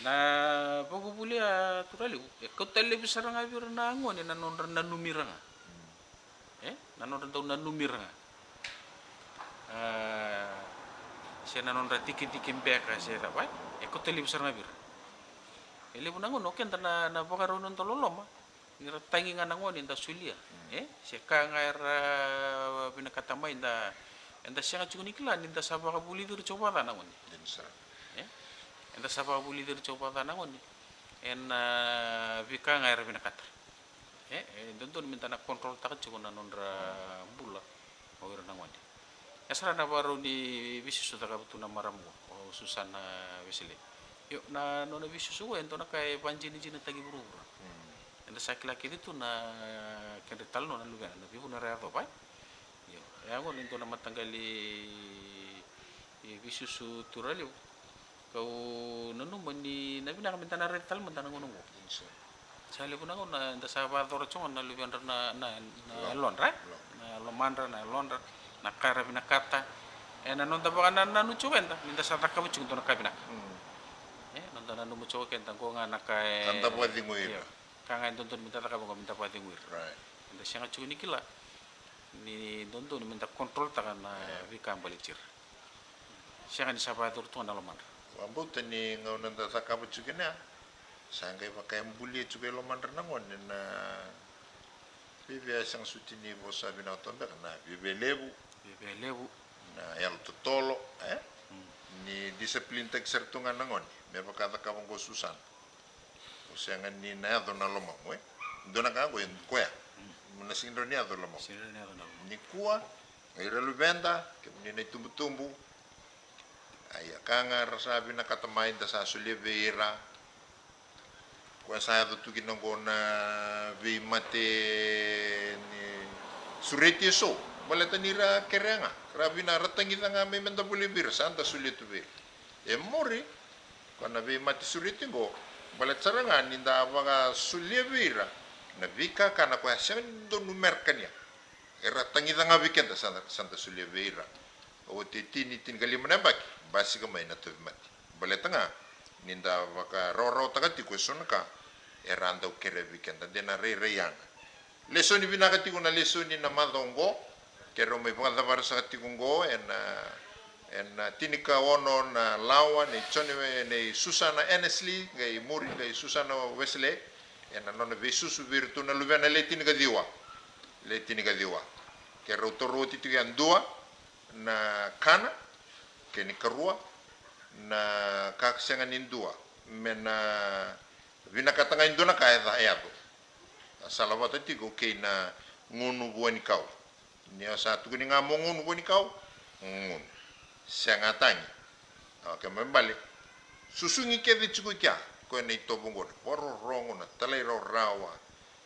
Na vakavuvuli a Turalevu, e kauta laivi sara ga vei ira na gone na nodra nanumi ira ga. E, na nodra dau nanumi ira ga. A, se na nodra tikitiki beka se cava, e kauta laivi sara ga vei ira. E levu na gone o keda na, na vakarau ni noda loloma. Ni ra tagi ga na gone da solia. E, se ka ga era vinakata mai da, eda sega tiko ni kila ni da sa vakavulici ira tiko vakaca na gone. E, eda sa vakavulici ira tiko vakaca na gone. Ena, a, veika ga era vinakata. E, e dodonu me da na control taka tiko na nodra bula o ira na gone. E sara na vakarau ni veisusu cakava tu na marama qo, o Susana Wesele. Io, na nona veisusu qo e dua na ka e vajinajinataki vuravura. Eda sa kila kece tu na kedra italanoa na luvena, na veivanua era yacova. Io, e ya qo na dua na mataqali veisusu Turalevu. Kau nanuma ni na vinaka me da na raica tale mada na gauna oqo. Sa levu na gauna eda sa vakayacora tiko na luvedra na, na, na yalodra, na lomadra, na yalodra, na ka era vinakata. E na noda vakanananu tiko eda ni da sa cakava tiko dua na ka vinaka. E noda nanuma tiko keda qo ga na ka e, ka ga e dodonu me da cakava qo me da vakacegui ira. Eda sega tiko ni kila ni dodonu me da control taka na veika baleti ira. Sega ni sa vakayacori tu ga na lomadra. Vakabauta ni gauna da cakava tiko kina ya, sa qai vaka e bulia tiko e lomadra na gone na viavia, e sega soti ni vosa vinaka tu beka, na viavia levu, viavia levu, na yalo totolo, e? Ni discipline taki sara tu ga na gone me vaka cakava qo Susana. O sega ni na yaco na lomamu, e? Dua na ka qo e koya. Na sega ni rawa ni yaco na lomamu. Ni kua, ira luveda, kemuni na itubutubu. Ia ka ga ra sa vinakata mai da sa solia vei ira. Koya sa yaco tu kina qo na veimate ni sureti eso. Baleta ni ra kerea ga, ra vina, ra tagica ga mai me da volia vei ira, sa da solia tu vei ira. E muri, koya na veimate sureti qo, baleta sara ga ni da vakasolia vei ira na veikakana koya sega ni dua numera kania. Era tagica ga vei keda, sa da, sa da solia vei ira. Oti e tini, tinikalima na yabaki, basika mai na tauvimate. Baleta ga ni da vakarawarawataka tiko eso na ka era dau kerea vei keda, de na rairai yaga. Lesoni vinaka tiko na lesoni na macawa oqo, keirau mai vakacavara saka tiko oqo ena, ena tinikaono na lawa nei Jone, nei Susana Annesley, qai muri qai Susana Wesley, ena nona veisusu vei iratou na luvena le tinikaciwa. Le tinikaciwa. Keirau taura oti tiko ya dua na kana, kena ikarua na ka sega ni dua me na vinakata ga e dua na ka e ca, e yaco. A salavata tiko kei na gunu vua ni kau. Ni o sa tukuni ga mo gunu vua ni kau, gunu. Sega tagi. Au kena ibalebale, susugi kece tiko i kea, koya na itovo oqo, na vakarorogo, na talairawarawa,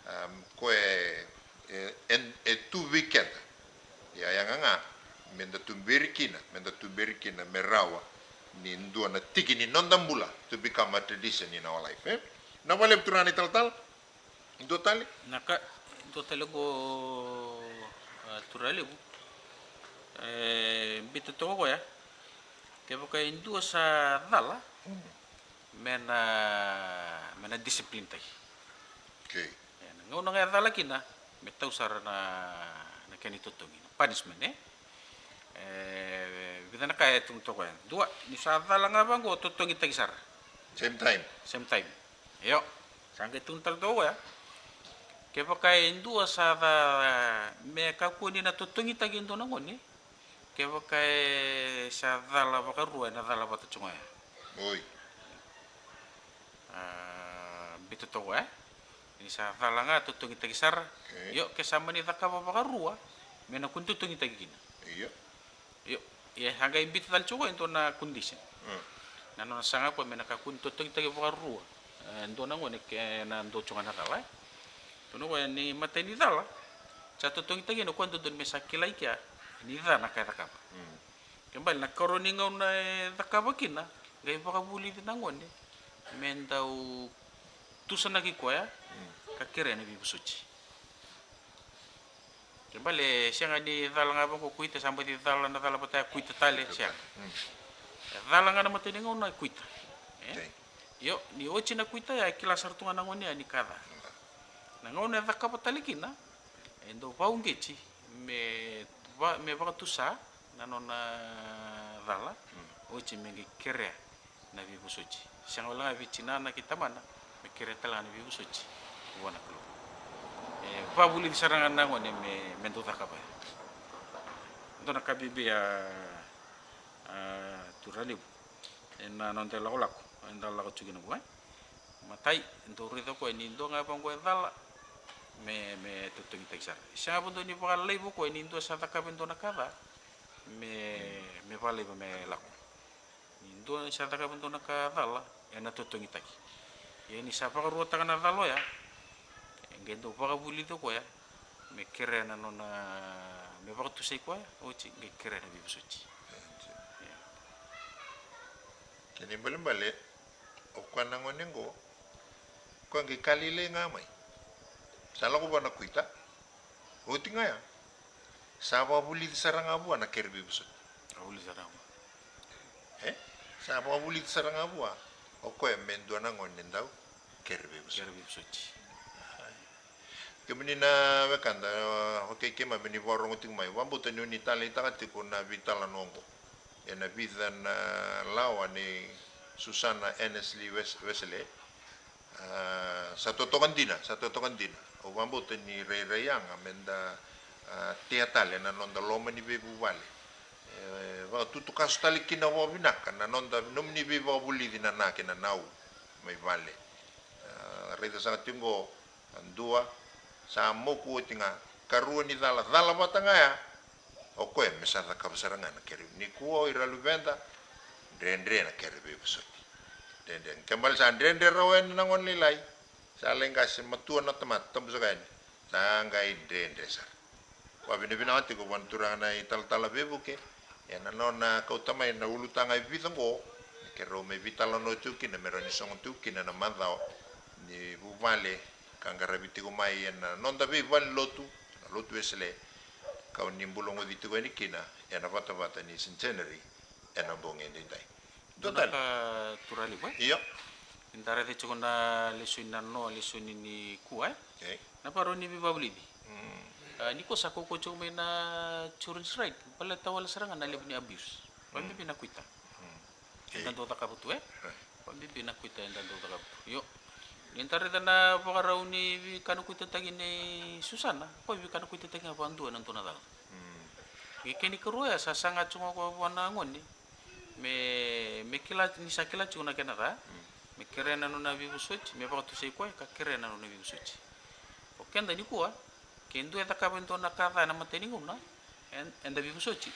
em, koya e, e, e tu vei keda. Ia yaga ga me da tuberi kina, me da tuberi kina me rawa ni dua na tiki ni noda bula, to become a tradition in our life, e? Na vakalevu turaga na italatala. Dua tale? Na ka, dua tale qo, a, Turalevu. E, biuta toka koya. Kevaka e dua sa cala, me na, me na discipline taki. Okay. E, na gauna ga e cala kina, me tau sara na, na kena itotogi, na punishment, e? E, vica na ka e tukuna toka ya. Dua, ni sa cala ga vaqo, totogitaki sara. Same time. Same time. Io. Sa qai tukuna tale toka ya. Kevaka e dua sa ca, me kakua ni na totogitaki e dua na gone. Kevaka e sa cala vakarua, e na cala vata tiko ga ya. Oi. A, biuta toka ya. Ni sa cala ga, totogitaki sara. Okay. Io, ke sa mani cakava vakarua, me na kua ni totogitaki kina. Io. Io, ia sa qai biuta tale tiko e dua na condition. Mm. Na nona saga koya me na kakua ni totogitaki vakarua e dua na gone ke na dua tiko ga na cala, e? Tukuna koya ni matai ni cala sa totogitaki, na koya dodonu me sa kila i kea ni ca na ka e cakava. Mm. Kena ibalebale na ikarua ni gauna e cakava kina, qai vakavulici na gone me dau tusanaki koya, mm, ka kerea na veivosoti. Kena ibalebale sega ni cala ga vaqo, kuita, sa baci cala na cala vata ya, kuita tale, sega. Mm. E cala ga na matai ni gauna, kuita. E? Okay. Io, ni oti na kuita ya, e kila sara tu ga na gone ya ni ka ca. Na gauna e cakava tale kina, e dau vakauqeti me va-, me vakatusa na nona cala, oti me qai kerea na veivosoti. Sega wale ga vei tinana kei tamana, me kerea tale ga na veivosoti vua na Kalou. E vakavulici sara ga na gone me, me dau cakava ya. Dua na ka bibi ya, a, turaga levu. Ena noda ilakolako eda lako tiko kina qo, e. Matai, dau raica o koya ni dua ga vaqo e cala, me, me totogitaki sara. Sega vakadua ni vakalaiva o koya ni dua sa cakava e dua na ka ca, me, me vakalaiva me lako. Ni dua sa cakava e dua na ka cala, ena totogitaki. Ia ni sa vakaruataka na cala oya, e qai dau vakavulici o koya me kerea na nona, me vakatusai koya, oti qai kerea na veivosoti. Ia. Kena ibalebale, o koya na gone qo, o koya qai ka lailai ga mai. Sa lako vua na kuita, oti ga ya, sa vakavulici sara ga vua na kere veivosoti. Vakavulici sara ga vua. E? Sa vakavulici sara ga vua o koya me dua na gone dau kere veivosoti. Kere veivosoti. Kemuni na wekada, o kei keimami ni vakarogo tiko mai, vakabauta ni o ni taleitaka tiko na veitalanoa oqo ena vica na lawa nei Susana Annesley Wes-, Wesley. A, sa totoka dina, sa totoka dina. Au vakabauta ni rairai yaga meda, a, tea tale na noda loma ni veivuvale. E, vakatutukaso tale kina vakavinaka na noda, nomuni veivakavulici na na kei na nau mai vale. A, raica saka tiko qo, a dua, sa moku oti ga, karua ni cala, cala vata ga ya. O koya me sa cakava sara ga na kere. Nikua o ira luveda, dredre na kere veivosoti. Dredre. Ke bale sa dredre rawa yani na gone lailai, sa lai qase matua na tamata, tabu saka yani, sa qai dredre sara. Vakavinavinaka tiko vua na turaga na italatala veivuke ena nona kauta mai na ulutaga e vica oqo, me keirau mai veitalanoa tiko kina, me rawa ni sogo tiko kina na macawa ni vuvale ka qaravi tiko mai ena noda veivalenilotu, na lotu Wesele, kau ni bula goci tiko yani kina ena vatavata ni centenary ena bogi edaidai. Dua tale ka turaga levu, e? Io. Ni da raica tiko na lesoni nanoa, lesoni nikua, e? Ei. Na vakarau ni veivakavulici. Mm. A, nikua sa kaukaua tiko mai na children's right. Baleta wale sara ga na levu ni abuse. Mm. Vakabibi na kuita. Mm. Eda dau cakava tu, e? Vakabibi na kuita eda dau cakava tu. Io. Ni da raica na vakarau ni veika na kuitataki nei Susana, o koya veika na kuitataki ga vakadua ena dua na cala. Mm. Qai kena ikarua ya sa saga tiko ga o koya vua na gone. Me, me kila, ni sa kila tiko na kena ca, me kerea na nona veivosoti, me vakatusai koya ka kerea na nona veivosoti. O keda nikua, ke dua e cakava e dua na ka ca ena imatai ni gauna, e, eda veivosoti.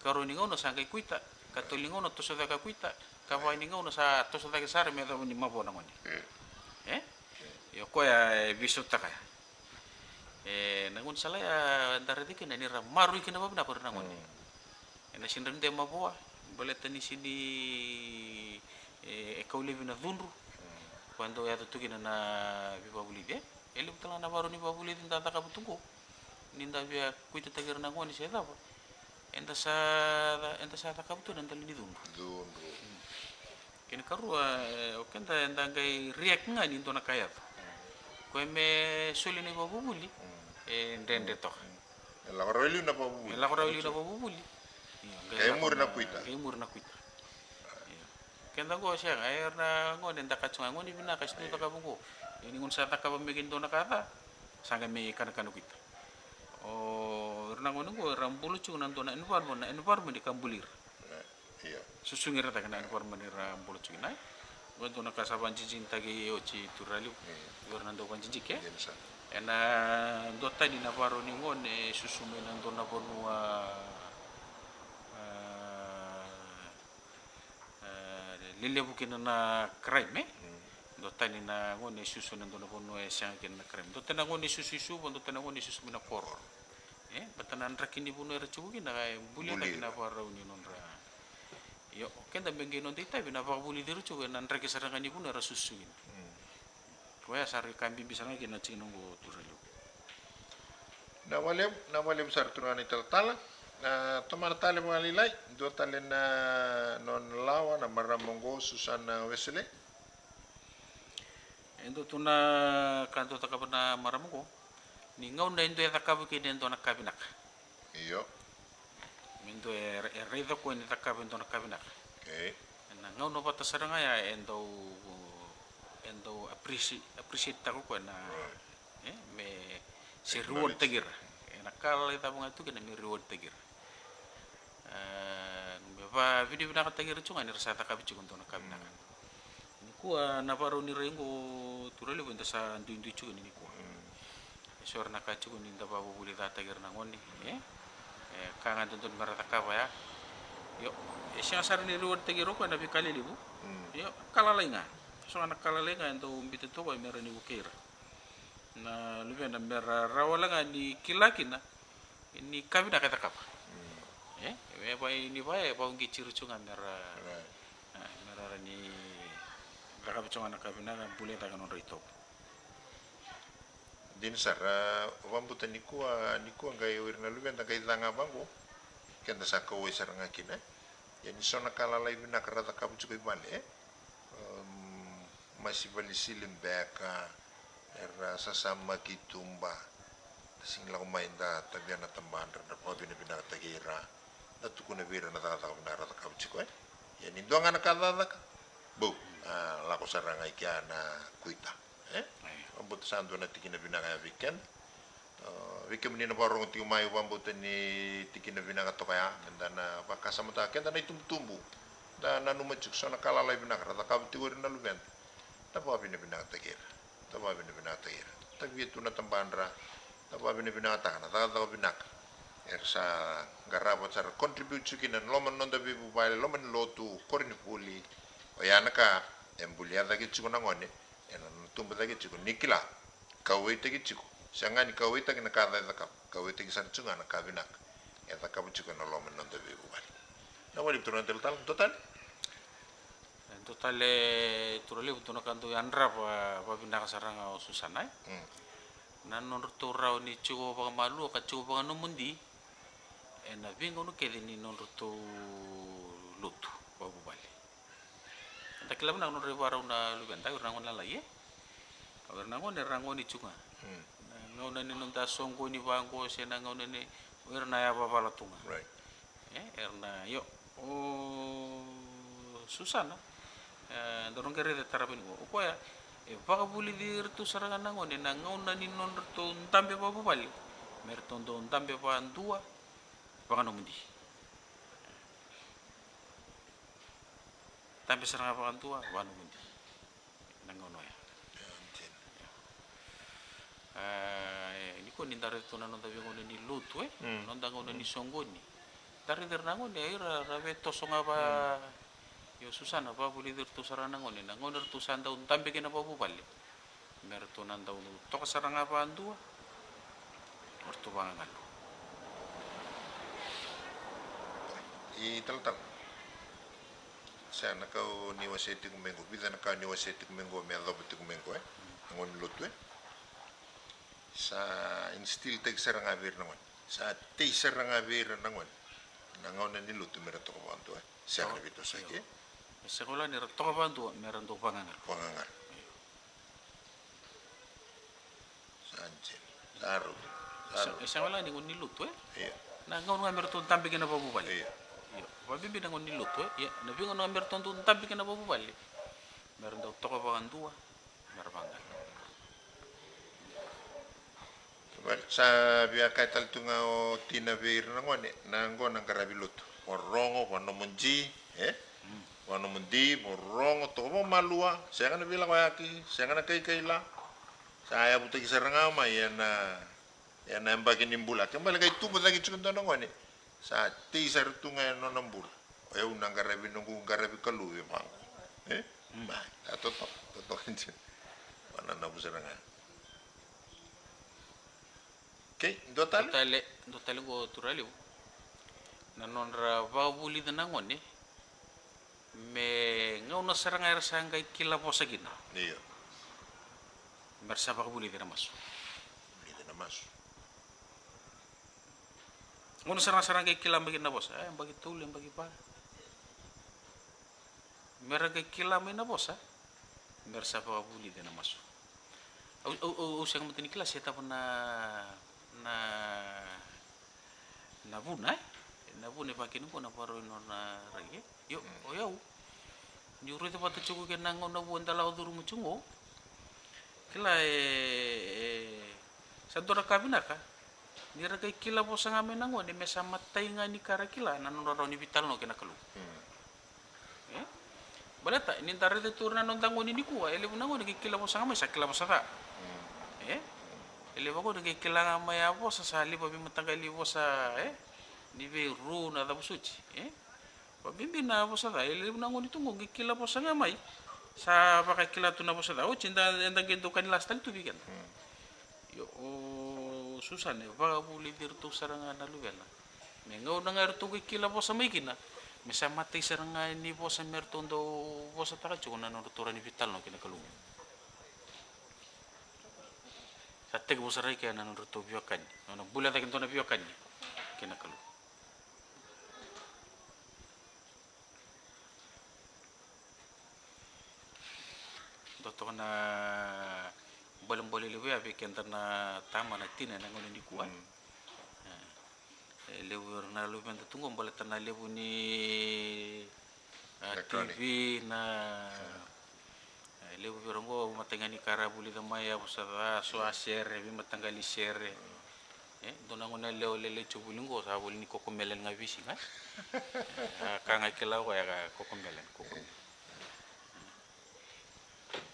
Karua ni gauna sa qai kuita, katolu ni gauna toso cake ka kuita, kava ni gauna sa toso cake sara me yacova ni mavoa na gone. E? Io, koya e veisautaka ya. E, na gaunisala ya da raica kina ni ra maroroi kina vakavinaka o ira na gone. Mm. Ena sega ni dua e mavoa, baleta ni sega ni, e, e kau laivi na cudru. Mm. Koya dau yaco tu kina na veivakavulici, e. E levu tale ga na vakarau ni vakavulici da cakava tu qo. Ni da via kuitataki ira na gone se cava. Eda sa, eda sa cakava tu ena dela ni cudru. Cudru. Mm. Kena ikarua, e, o keda eda qai react ga ni dua na ka e yaco. Koya me soli na ivakavuvuli, e dredre toka. E lako rawa i liu na ivakavuvuli. E lako rawa i liu na ivakavuvuli. Io, qai muri na kuita. Qai muri na kuita. Io. Keda qo sega, e, era na gone da kaya tiko ga, gone vinaka, se dua cakava qo. Ia ni gone sa cakava me kena dua na ka ca, sa qai mai kanakana kuita. O ira na gone qo era bula tiko na dua na environment, na environment ka buli ira. Io. Susugi ira cake na environment era bula tiko kina. Qo e dua na ka sa vakadidiketaki oti tu Raliu. Mm. Vei ira na dau vakadidike. Ena dua tani na vakarau ni gone e susu mai na dua na vanua, a, a, lelevu kina na crime, e? Mm. Dua tani na gone e susu na dua na vanua e sega kina na crime. Dua tani na gone e susu i Suva, dua tani na gone e susu mai na koro. E, baleta na draki ni vanua era tiko kina, e, buliataki na vakarau ni nodra. Io, o keda me qai noda itavi na vakavulici ira tiko ena draki sara ga ni vanua era susu kina. Mm. Koya sa rui ka bibi sara ga kina na tikina oqo tu Raliu. Na vakalevu, na vakalevu sara turaga na italatala. Na tomana tale vakalailai, dua tale na nona lawa na marama oqo Susana Wesele. E dua tu na ka dau cakava na marama qo, ni gauna e dua e cakava kina e dua na ka vinaka. Io. Me dua e, e raica koya ni cakava e dua na ka vinaka. Okay. Na gauna vata sara ga ya e dau, e dau appreci-, appreciate taka koya na, right, e, me se reward taki ira. E na ka lalai cava ga tu kina me reward taki ira. E, me vakavinavinakataki ira tiko ga ni ra sa cakava tiko e dua na ka vinaka. Mm. Nikua na varau ni rai qo, turaga levu, eda sa duidui tiko ni nikua. Mm. E so era na ka tiko ni da vakavuvuli cataki ira na gone, e? E ka ga dodonu me ra cakava ya. Io, e sega sara ni reward taki ira o koya na veika lelevu. Mm. Io, ka lalai ga. So ga na ka lalai ga e dau biuta toka me ra ni vukei ira na luveda me ra rawa wale ga ni kila kina ni ka vinaka e cakava. Mm. E, e vaka ni vaya e vakauqeti ira tiko ga me ra, right, e, me ra rawa ni cakava tiko ga na ka vinaka, bulia cake na nodra itovo. Dina sara, au vakabauta nikua, nikua qai o ira na luveda qai ca ga vaqo, keda sa kauwai sara ga kina, e? Ia ni so na ka lalai vinaka ra cakava tiko i vale, e? Em, masi vale sili beka, era sasamaki tuba, da sega ni lako mai da tavia na tabadra, da vakavinavinakataki ira, da tukuna vei ira na cakacaka vinaka ra cakava tiko, e? Ia ni dua ga na ka cakacaka, bau, a, lako sara ga i kea na kuita, e? Io. Au vakabauta sa dua na tikina vinaka ya vei keda. A, vei kemuni na vakarorogo tiko mai, au vakabauta ni tikina vinaka toka ya, keda na vakasamataka, keda na itubutubu, da nanuma tiko so na ka lalai vinaka ra cakava tiko o ira na luveda. Da vakavinavinakataki ira, da vakavinavinakataki ira, tavia tu na tabadra, da vakavinavinakataka na cakacaka vinaka era sa qarava, sa ra contribute tiko kina ena loma ni noda veivuvale, loma ni lotu, koronivuli. Oya na ka e bulia cake tiko na gone, ena nona tubu cake tiko ni kila, kauwaitaki tiko. Sega ni kauwaitaki na ka ca e cakava, kauwaitaki sara tiko ga na ka vinaka e cakava tiko ena loma ni noda veivuvale. Na wali turaga talatala, dua tale? E, dua tale, turaga levu, dua na ka dau yadrava vakavinaka sara ga o Susana, e? Mm. Na nodratou rawa ni tiko vakamalua ka tiko vakanomodi ena veigauna kece ni nodratou lotu vakavuvale. Da kila vinaka nodra ivakarau na luveda, o ira na gone lalai, e? O ira na gone, era gone tu ga. Mm. Na gauna ni noda soqoni vaqo se na gauna ni, o ira na yavavala tu ga. Right. E, era na, io, o Susana, e, daru qai raica, tarava ni, o koya e vakavulici iratou sara ga na gone na gauna ni nodratou dabe vakavuvale, me ratou dau dabe vakadua, vakanomodi. Dabe sara ga vakadua, vakanomodi. Na gauna oya. Io, dina. Io. A, e, nikua ni da raica tu na noda veigauna ni lotu, e? Mm. Noda gauna ni soqoni. Da raica ira na gone, ira ra via toso ga va. Mm. Io, Susana, vakavulici iratou sara na gone na gauna ratou sa dau dabe kina vakavuvale, me ratou na dau toka sara ga vakadua, o ratou vagagalu. I talatala. Sa na ka o ni wasea tiko mai qo, vica na ka o ni wasea tiko mai qo, me yacova tiko mai qo, e? Na gauna ni lotu, e? Sa instill taki sara ga vei ira na gone. Sa tei sara ga vei ira na gone na gauna ni lotu me ra toka vakadua, e? Sega na veitosoyaki, e? Io. E sega wale ni ra toka vakadua me ra dau vagagalu. Vagagalu. Io. Sa dina. Sa rauta. Sa rauta. E sega wale ga ni gauna ni lotu, e? Io. Na gauna ga me ratou dabe kina vakavuvale. Io. Io. Vakabibi na gauna ni lotu, e? Io. Na veigauna ga me ratou dau dabe kina vakavuvale, me ra dau toka vakadua, me ra vagagalu. Sa via kaya tale tu ga o tina vei ira na gone, na qo na qaravi lotu. Vakarorogo, vakanomodi, e? Mm. Vakanomodi, vakarorogo, toka vakamalua, sega na veilakoyaki, sega na kaikaila. Sa yavutaki sara ga mai ena, ena yabaki ni bula. Ke bale qai tubu cake tiko e dua na gone, sa tei sara tu ga ena nona bula. O yau na qaravi noqu qaravi kaluvi vaqo. E? Mm. Mai, a totoka, totoka dina. Vananavu sara ga. Okay, dua tale? Dua tale, dua tale qo, turaga levu. Na nodra vakavulici na gone me gauna sara ga era sa qai kila vosa kina. Io. Me ra sa vakavulici ena masu. Vulici ena masu. Gauna sara ga sa ra qai kila mai kina na vosa, e, yabaki tolu, yabaki va. Me ra qai kila mai na vosa, me ra sa vakavulici ena masu. Au, au, au, au sega mada ni kila se cava na, na, na vuna, e? Na vuna e vakakina qo na vakarau ni nona rai, e? Io, o yau. Niu raica vata tiko kei na gauna vou eda lako curuma tiko qo. Kila, e, e, sa dua na ka vinaka. Ni ra qai kila vosa ga mai na gone, me sa matai ga ni ka ra kila, na nodra rawa ni veitalanoa kei na Kalou. E? Baleta ni da raica tu na noda gone nikua, e levu na gone qai kila vosa ga mai sa kila vosa ca. E? E levu na gone qai kila ga mai a vosa sa levu veimataqali vosa, e? Ni veiru na cava soti, e? Vabibi na vosa ca, e levu na gone tu qo qai kila vosa ga mai sa vakakila tu na vosa ca. Oti da, eda qai dau kani lasi tale tu vei keda. Io, o Susana e vakavulici iratou sara ga na luvena. Me gauna ga eratou qai kila vosa mai kina, me sa matai sara ga ni vosa me ratou dau vosataka tiko na nodratou rawa ni veitalanoa kei na Kalou. Sa tekivu sara i kea na nodratou veiwekani, nona bulia cake dua na veiwekani kei na Kalou. Dua toka na bolebole levu ya vei keda na tama na tina ena gauna nikua. E, e levu vei ira na luveda tu qo baleta na levu ni, a, Electronic. T V na, e, levu vei ira qo matai ga ni ka ra vulica mai a vosa ca, so a sere, veimataqali sere. E, dua na gone yalewa lailai tiko vuli qo sa vuli ni Cocomelon ga veisiga. A ka ga kila o koya ka Cocomelon, Cocomelon.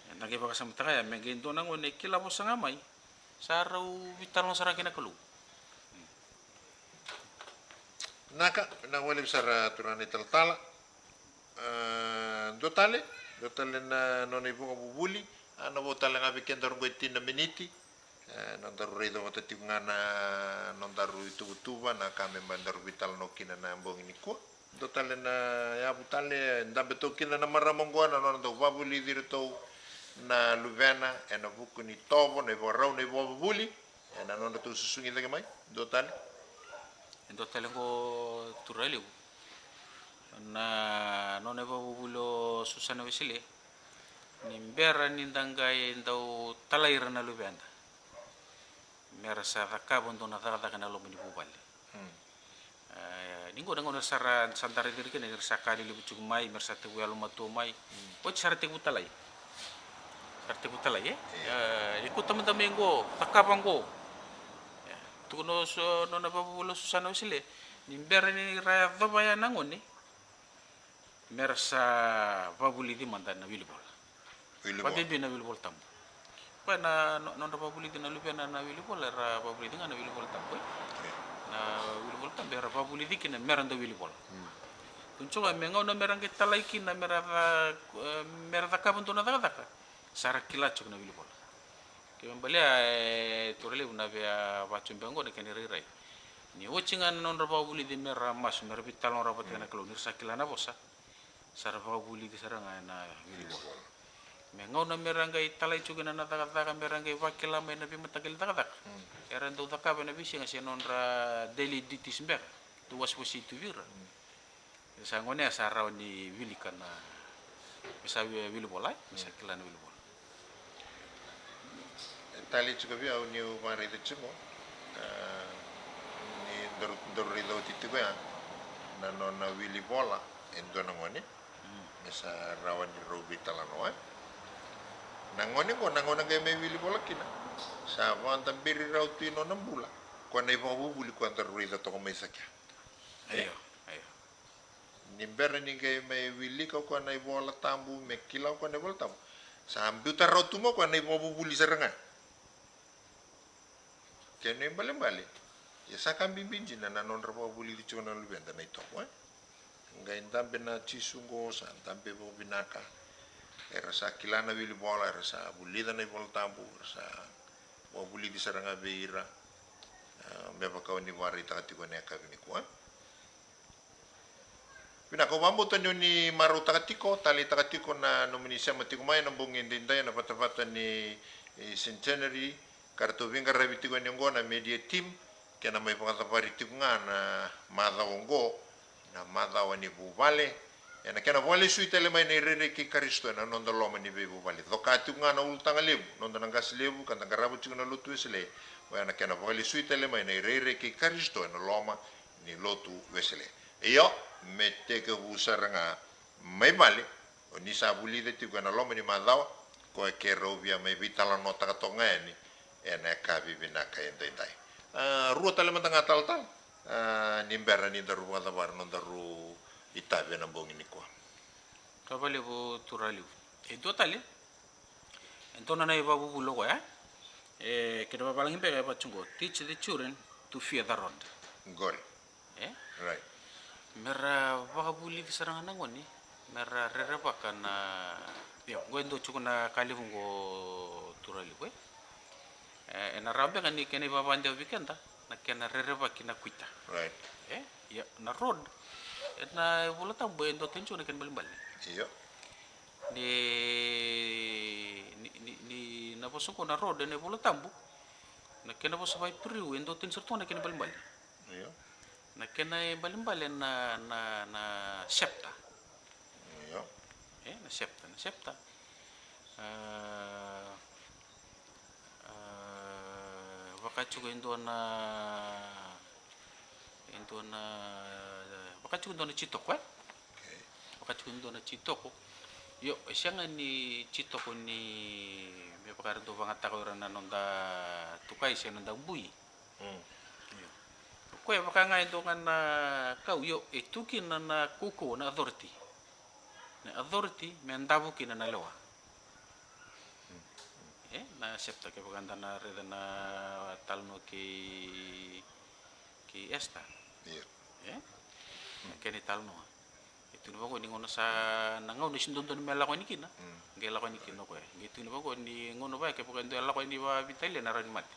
E, na qai vakasamataka ya me qai dua na gone kila vosa ga mai sa rau veitalanoa sara kei na Kalou. Naka, na wale sara turaga na italatala. A, dua tale, dua tale na nona ivakavuvuli. A, na vo tale ga vei kedaru qo e tini na miniti. E, nodaru raica vata tiko ga na nodaru ituvatuva, na ka me daru veitalanoa kina na bogi nikua. Dua tale na yavu tale, dabe toka kina na marama oqo, na nona dau vakavulici iratou na luvena ena vuku ni tovo, na ivakarau, na ivakavuvuli, ena nodratou susugi cake mai. Dua tale. E dua tale oqo turaga levu. Na nona ivakavuvuli o Susana Wesele. Ni bera ni da qai dau talai ira na luveda. Me ra sa cakava dua na cakacaka ena loma ni vuvale. E, ni qo na gauna sa ra, sa da raici ira kina, ni ra sa ka lelevu tiko mai, me ra sa tekivu yalomatua mai. Oti sa ra tekivu talai. Sa ra tekivu talai, e? E, ni kauta mada mai qo, cakava qo. E, tukuna o Su-, nona ivakavuvuli o Susana Wesele. Ni bera ni ra yacova ya na gone. Me ra sa vakavulici mada na wilivola. Wilivola. Vakabibi na wilivola tabu. Koya na no-, nodra vakavulici na luvena na wilivola, era vakavulici ga na wilivola tabu, e? Na wilivola tabu era vakavulici kina me ra dau wilivola. Tukuna tiko me gauna me ra qai talai kina, me ra ca-, e, me ra cakava dua na cakacaka, sa ra kila tiko na wilivola. Kena ibalebale, e, turaga levu, na via vakatubu oqo na kena irairai. Ni oti ga na nodra vakavulici me ra masu, me ra veitalanoa rawa vata kei na Kalou, ni ra sa kila na vosa, sa ra vakavulici sara ga ena wilivola. Me gauna me ra qai talai tiko kina na cakacaka, me ra qai vakila mai na veimataqali cakacaka era dau cakava ena veisiga se nodra daily duties beka, dau wasewasei tu vei ira. Sa gone ya sa rawa ni wilika na, me sa wi-, wilivola, e? Me sa kila na wilivola. E talei tiko vei au niu vakaraica tiko, e, ni daru, daru raica oti tiko ya na nona wilivola e dua na gone. Me sa rawa ni rau veitalanoa, e? Na gone qo, na gauna qai mai wilivola kina, sa vakadaberi rawa tu i nona bula koya na ivakavuvuli koya daru raica toka mai cake ya. Io, io. Ni bera ni qai mai wilika o koya na iVola Tabu, me kila o koya na iVola Tabu, sa biuta rawa tu mai o koya na ivakavuvuli sara ga. Kena ibalebale, ia sa ka bibi dina na nodra vakavulici tiko na luveda na itovo, e? Qai dabe na Jisu qo, sa dabe vakavinaka. Era sa kila na wilivola, era sa vulica na iVola Tabu, era sa vakavulici sara ga vei ira, e, me vaka o ni vakaraitaka tiko ena yakavi nikua. Vinaka, au vakabauta ni o ni marautaka tiko, taleitaka tiko na nomuni sema tiko mai ena bogi edaidai ena vatavata ni, e, Centenary, ka ratou veiqaravi tiko yani oqo na media team, kei na mai vakacavari tiko ga na macawa oqo, na macawa ni vuvale, Ena kena vakalesui tale mai na irairai kei Karisito ena noda loma ni veivuvale. Coka tiko ga na ulutaga levu, noda na qase levu ka da qarava tiko na lotu Wesele, oya na kena vakalesui tale mai na irairai kei Karisito ena loma ni lotu Wesele. Io, me tekivu sara ga mai vale, o ni sa vulica tiko ena loma ni macawa, koya keirau via mai veitalanoataka toka ga yani ena yakavi vinaka edaidai. A, rua tale mada ga talatala, a, ni bera ni daru vakacavara nodaru itavi ena bogi nikua. Ka vakalevu turaga levu. E dua tale, e dua na ivakavuvuli o koya, e, kena vavalagi beka e vaka tiko qo, teach the children to fear the rod. Qori. E? Right. Mera vakavulici sara ga na gone mera rerevaka na, io, qo e dua tiko na ka levu qo turaga levu, e? E, ena rawa beka ni kena ivakadewa vei keda na kena rerevaki na kuita. Right. E? Ia, na rod ena iVola Tabu e dua tani tiko na kena ibalebale. Io. Ni, ni, ni, ni na vosa qo na rod ena iVola Tabu, na kena vosa vakaIperiu e dua tani sara tu ga na kena ibalebale. Io. Na kena ibalebale na, na, na scepter. Io. E, na scepter, na scepter. A, a, vaka tiko e dua na, e dua na, vaka tiko e dua na titoko, e? Okay. Vaka tiko e dua na titoko. Io, e sega ni titoko ni me vaka era dau vagataka o ira na noda tukai se noda bui. Mm. Io. O koya e vaka ga e dua ga na kau, io, e tu kina na kaukauwa, na authority. Na authority me davo kina na lewa. E, na scepter, kevaka da na raica na talanoa kei, kei Esther. Io. E? Na kena italanoa. E tukuni vaqo ni gauna sa na gauna e sega ni dodonu me lako yani kina. Mm. Qai lako yani kina o koya. Qai tukuni vaqo ni gauna vaya kevaka e dua e lako yani vakaveitalia ena rawa ni mate.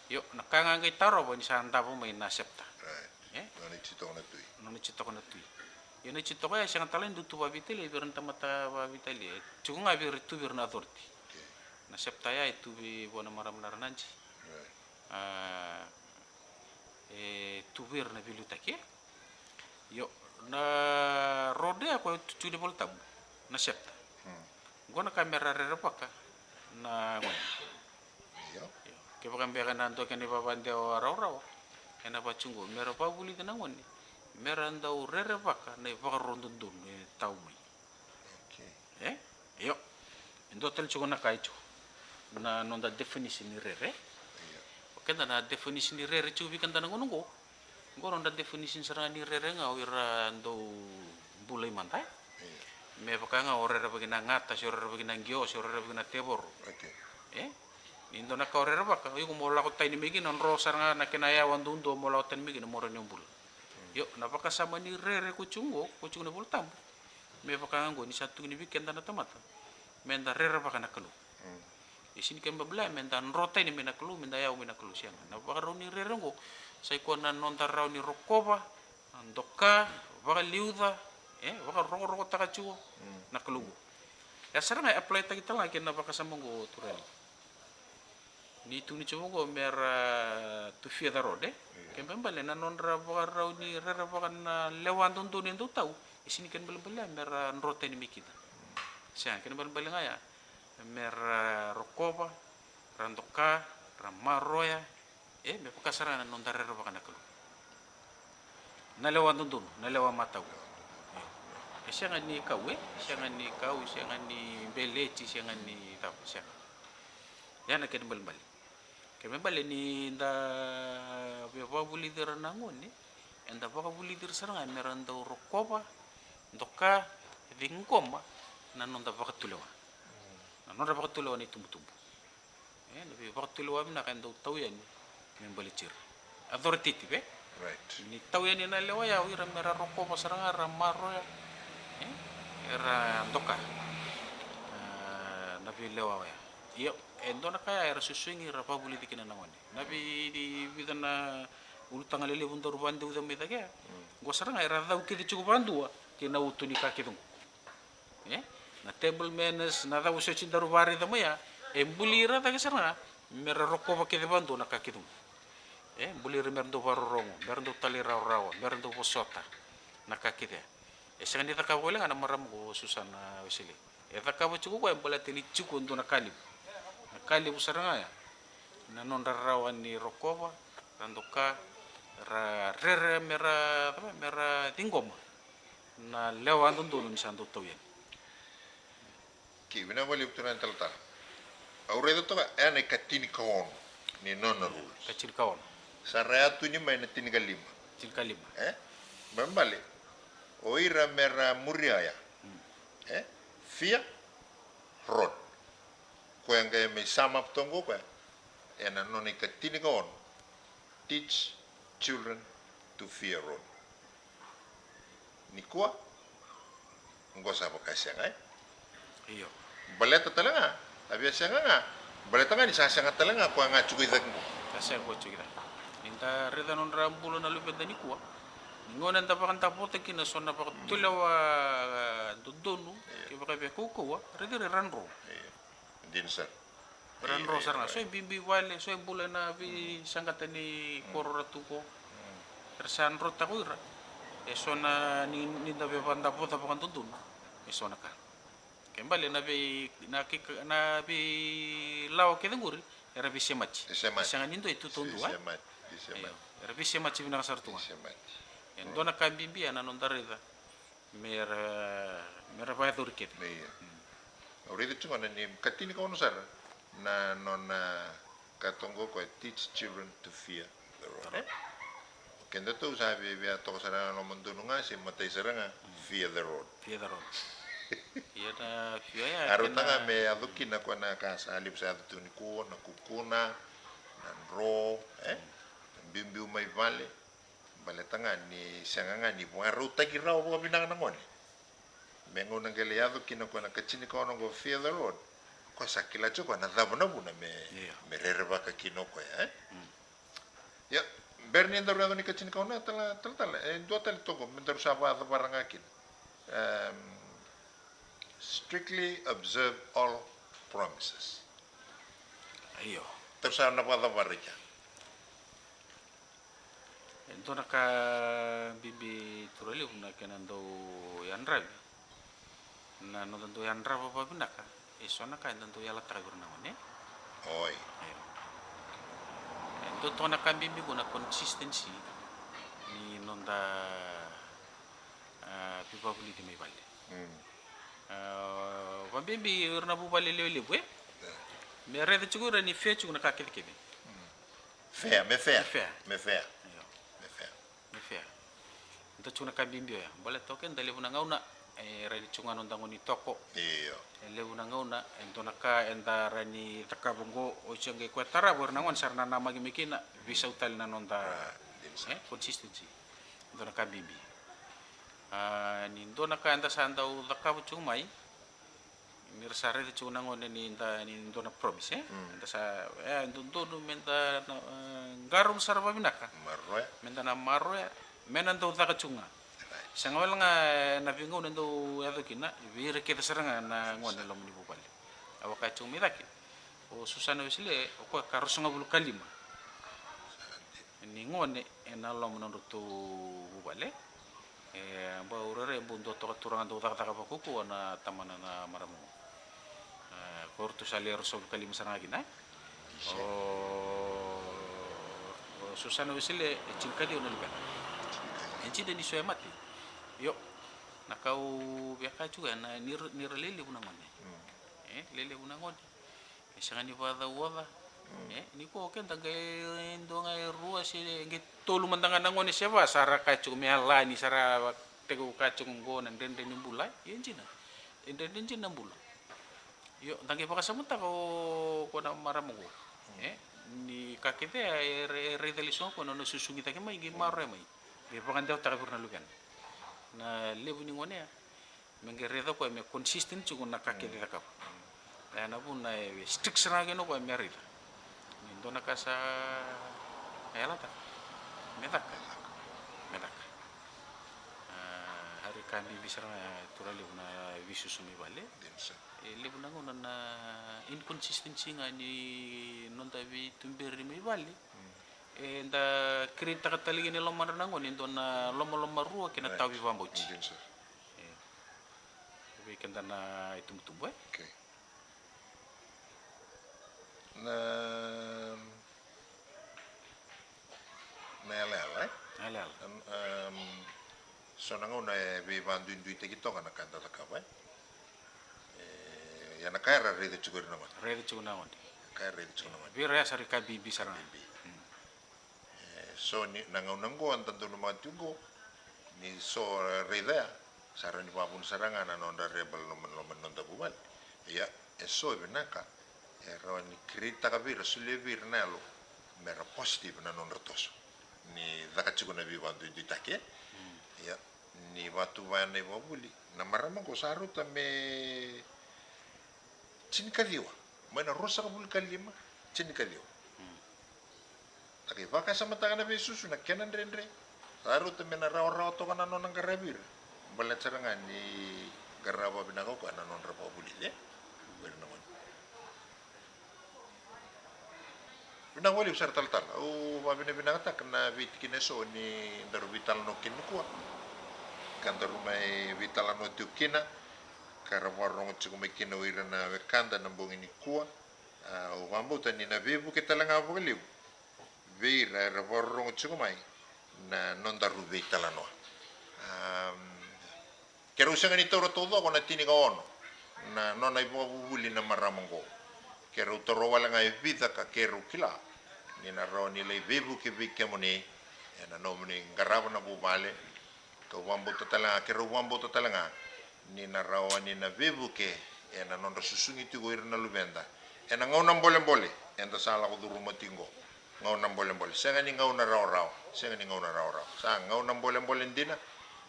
Io, na ka ga qai tarova ni sa davo mai na scepter. Right. E? Nona ititoko na tui. Nona ititoko na tui. Io, na ititoko ya e sega tale ni dau tu vakaveitalia vei ira na tamata vakaveitalia. E tiko ga vei ira, tu vei ira na authority. Okay. Na scepter ya e tu vei, vua na marama na Ranadi. Right. A, e tu vei ira na veiliutaki, e? Io, na rod ya koya e tu tiko ena iVola Tabu, na scepter. Hmm. Qo na ka mera rerevaka na gone. Io. Io. Kevaka beka na dua kena ivakadewa rawarawa, ena vaka tiko qo, mera vakavulici na gone mera dau rerevaka na ivakaro dodonu e tau mai. Okay. E? Io. E dua tale tiko na ka e tiko na noda definition ni rere. Io. O keda na definition ni rere tiko vei keda na gauna qo. Qo noda definition sara ga ni rere ga o ira dau bula i mada, e? Io. Me vaka ga o rerevaki na gata, se o rerevaki na qio, se o rerevaki na tevoro. Okay. E? Ni dua na ka o rerevaka, o iko mo lako tani mai kina, dro sara ga na kena yawa duadua mo lako tani mai kina mo rawa ni o bula. Mm. Io, na vakasama ni rere ko tiko qo, ko tiko na iVola Tabu. Me vaka ga qo ni sa tukuni vei keda na tamata meda rerevaka na Kalou. Mm. E sega ni kena ibalebale meda dro tani mai na Kalou, meda yawa mai na Kalou, sega. Na vakarau ni rere qo sa i koya na noda rawa ni rokova, doka, vakaliuca, e, vakarokorokotaka tiko, mm, na Kalou qo. E sara ga e apply-taki tale ga kei na vakasama qo turaga. Ni tukuni tiko qo mera to fear the rod, e? Io. Kena ibalebale na nodra vakarau ni rerevaka na lewa dodonu e dau tau, e sega ni kena ibalebale mera dro tani mai kina. Sega, kena ibalebale ga ya mera rokova, ra doka, ra maroroya, e, me vaka sara ga na noda rerevaka na Kalou. Na lewa dodonu, na lewa matau. E sega ni kau, e? Sega ni kau, sega ni beleti, sega ni cava, sega. Ya na kena ibalebale. Kena ibalebale ni da via vakavulici ira na gone, eda vakavulici ira sara ga mera dau rokova, doka, ciqoma na noda vakatulewa. Na nodra vakatulewa na itubutubu. E, na veivakatulewa vinaka e dau tau yani me baleti ira. Authoritative, e? Right. Ni tau yani na lewa ya o ira mera rokova sara ga, ra maroroya, e? Era doka, e, na veilewa oya. Io, e dua na ka ya era susugi, ra vakavulici kina na gone. Na vei, vica na ulutaga lelevu daru vakadeuca mai cake ya. Mm. Qo sara ga era cau kece tiko vakadua kei na uto ni ka kece qo. E? Na table manners, na cava soti daru vakaraica mai ya, e buli ira cake sara ga mera rokova kece vakadua na ka kece qo. E buli ira mera dau vakarorogo, mera dau talairawarawa, mera dau vosota na ka kece ya. E sega ni cakava wale ga na marama ko Susana Wesele. E cakava tiko koya baleta ni tiko e dua na ka levu. Na ka levu sara ga ya. Na nodra rawa ni rokova, ra doka, ra rere me ra, me ra ciqoma na lewa dodonu ni sa dau tau yani. Ke vinaka vakalevu turaga na talatala. Au raica toka, e na ikatini ka ono ni nona rules. Ikatini ka ono. Sa ra yatuni mai na tini ka lima. Tini ka lima. E? Balebale. O ira me ra muria ya. E? Fear, run. Koya qai me sum up toka qo koya. E na nona ikatini ka ono. Teach children to fear run. Nikua, qo sa vaka sega, e? Io. Baleta tale ga, a via sega ga, baleta ga ni sa sega tale ga koya ga tiko i cake qo. Sa sega koya tiko i cake. Ni da raica nodra bula na luveda nikua. Ni gauna eda vakadavota kina so na vakatulewa, e, dodonu, io, kevaka e via kaukauwa, raici ira era dro. Io. Dina sara. Ra dro sara ga. So e bibi vale, so e bula ena veisaqata ni koro ra tu qo. Era sa drotaka o ira. E so na ni, ni da veivakadavota vakadodonu. E so na ka. Ke bale na vei, na kika, na veilawa kece qori, era veisemati. Veisemati. E sega ni dua e tu taudua, e? Veisemati, veisemati. Io, era veisemati vinaka sara tu ga. Veisemati. E dua na ka bibi ya na noda raica. Me ra, me ra vakayacori kece. Io. Mm. Au raica tiko ga ni katini ka ono sara na nona ka toka qo koya, teach children to fear the Lord. E? O kedatou sa via, via toka sara na lomadonu ga se matai sara ga, mm, fear the Lord. Fear the Lord. Ia na fear ya, a rawa kena ga me yaco kina koya na ka sa levu sa yaco tu nikua, na kukuna, na dro, e? Mm. Biubiu mai vale. Baleta ga ni sega ga ni vakarautaki rawa vakavinaka na gone. Me gauna qai lai yaco kina o koya na katini ka ono qo, fear the Lord. Koya sa kila tiko o koya na cava na vuna me, io, me rerevaka kina o koya, e? Mm. Ia, bera ni daru yaco ni katini ka ono, tala, tala, tala. E dua tale toka me daru sa vakacavara ga kina. Em, strictly observe all promises. Io. Daru sa na vakacavara i kea. E dua na ka bibi, turaga levu, na kena dau yadravi. Na noda dau yadrava vakavinaka, e so na ka eda dau yalataka vei ira na gone. Oi. Io. E dua toka na ka bibi qo na consistency ni noda, a, veivakavulici mai vale. Mm. A, vakabibi ira na vuvale levulevu, e? E. Me raica tiko ira ni fair tiko na ka kecekece. Mm. Fair, me fair. Me fair. Me fair. Io. Me fair. Me fair. Dua tiko na ka bibi oya. Baleta o keda levu na gauna e rawa ni tiko ga noda gone ni toko. Io. E levu na gauna e dua na ka eda rawa ni cakava qo, oti qai koya tarava, o ira na gone sa ra nanamaki mai kina, veisau tale na noda, a, dina sara, e, consistency. Dua na ka bibi. A, ni dua na ka eda sa dau cakava tiko mai, ni ra sa raica tiko na gone ni da, ni dua na promise, e? Mm. Eda sa, e, dodonu me da na, e, qarauna sara vakavinaka. Maroroya. Me da na maroroya, me na dau caka tiko ga. Right. Sega wale ga, e, na veigauna e dau yaco kina vei ira kece sara ga na gone e loma ni vuvale. Au a kaya tiko mai cake, o Susana Wesele, o koya ka ruasagavulu ka lima ni gone ena loma nodratou vuvale. E bau rairai, bau dua toka turaga dau cakacaka vakaukauwa na tamana na marama qo. E, ko ratou sa lewe ruasagavulu ka lima sara ga kina, e? O, o Susana Wesele e tinikaciwa na luvena. E dina ni so e mate. Io, na ka au via kaya tiko ya na ni ra, ni ra lelevu na gone. Mm. E, lelevu na gone. E sega ni vakacauoca. Mm. E, ni ko keda qai dua ga e rua se qai tolu mada ga na gone se va, sa ra kaya tiko me yalani, sa ra tekivu kaya tiko qo na dredre ni bula. E dina. E dredre dina na bula. Io, da qai vakasamataka o, ko na marama qo. Mm. E, ni ka kece e ra-, e raica lesu ga o koya na nona susugi cake mai, qai maroroya mai. Qai vakadewataka vei ira na luvena. Na levu ni gone ya. Me qai raica o koya me consistent tiko na ka kece e cakava. Ya na vuna e strict sara ga kina o koya me raica ni dua na ka sa yalataka, me caka. Me caka. A, hari ka bibi sara ga, turaga levu, na veisusu mai vale. E levu na gauna na inconsistency ga ni noda veituberi mai vale. Mm. Eda create-taka tale kina e lomadra na gone e dua na lomaloma rua kei na, right, tawa veivakabauti. Dina sara. Vei keda na itubutubu, e? Okay. Na, na yalayala, e? Na yalayala. Am, am, so na gauna e veivaduiduitaki toka na ka da cakava, e? E, ia na ka era raica tiko ira na gone. Raica tiko na gone. Ka era raica tiko na gone. Vei ira ya sa rui ka bibi sara ga. Bibi. Mm. E, so ni, na gauna oqo, da donumaka tiko oqo, ni so raica ya, sa rawa ni vakavuna sara ga na nodra rebel loma, loma ni noda vuvale. Ia, e so vinaka, e rawa ni create-taka vei ira, solia vei ira na yalo, me ra positive na nodra toso. Ni caka tiko na veivaduiduitaki, e? Mm. Ia, ni vatuva na ivakavuvuli, na marama oqo sa rauta me tinikaciwa. Mai na ruasagavulu ka lima, tinikaciwa. Mm. Da qai vakasamataka na veisusu, na kena dredre. Sa rauta me na rawarawa toka na nona qaravi ira. Baleta sara ga ni qarava vinaka o koya na nodra vakavulici, e? Vei ira na gone. Vinaka vakalevu sara talatala. Au vakavinavinakataka na veitikina eso ni daru veitalanoa kina nikua. Ka daru mai veitalanoa tiko kina. Ka ra vakarorogo tiko mai kina o ira na wekada na bogi nikua. A, au vakabauta ni na veivuke tale ga vakalevu vei ira era vakarorogo tiko mai na nodaru veitalanoa. Am, keirau sega ni taura taucoko na tinikaono na nona ivakavuvuli na marama oqo. Keirau taura wale ga e vica ka keirau kila ni na rawa ni lai veivuke vei kemuni ena nomuni qarava na vuvale. Kau vakabauta tale ga, keirau vakabauta tale ga ni na rawa ni na veivuke ena nodra susugi tiko ira na luveda ena gauna bolebole eda sa lako curuma tiko oqo. Gauna bolebole, sega ni gauna rawarawa, sega ni gauna rawarawa, sa gauna bolebole dina.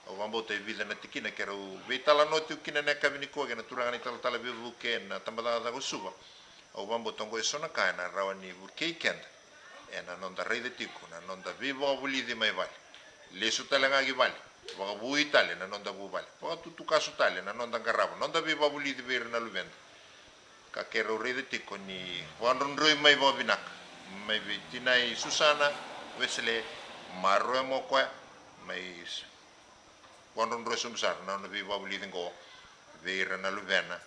Au vakabauta e vica na tikina keirau veitalanoa tiko kina na yakavi nikua kei na turaga na italatala veivuke ena tabacakacaka o Suva. Au vakabauta oqo e so na ka ena rawa ni vukei keda ena noda raica tiko na noda veivakavulici mai vale. Lesu tale ga ki vale, vakavui tale na noda vuvale, vakatutukasu tale na noda qarava, noda veivakavulici vei ira na luveda. Ka keirau raica tiko ni vakadrodroi mai vakavinaka mai vei tinai Susana Wesele, maroroya mai o koya, mai vakadrodroi sobu sara na nona veivakavulici oqo vei ira na luvena.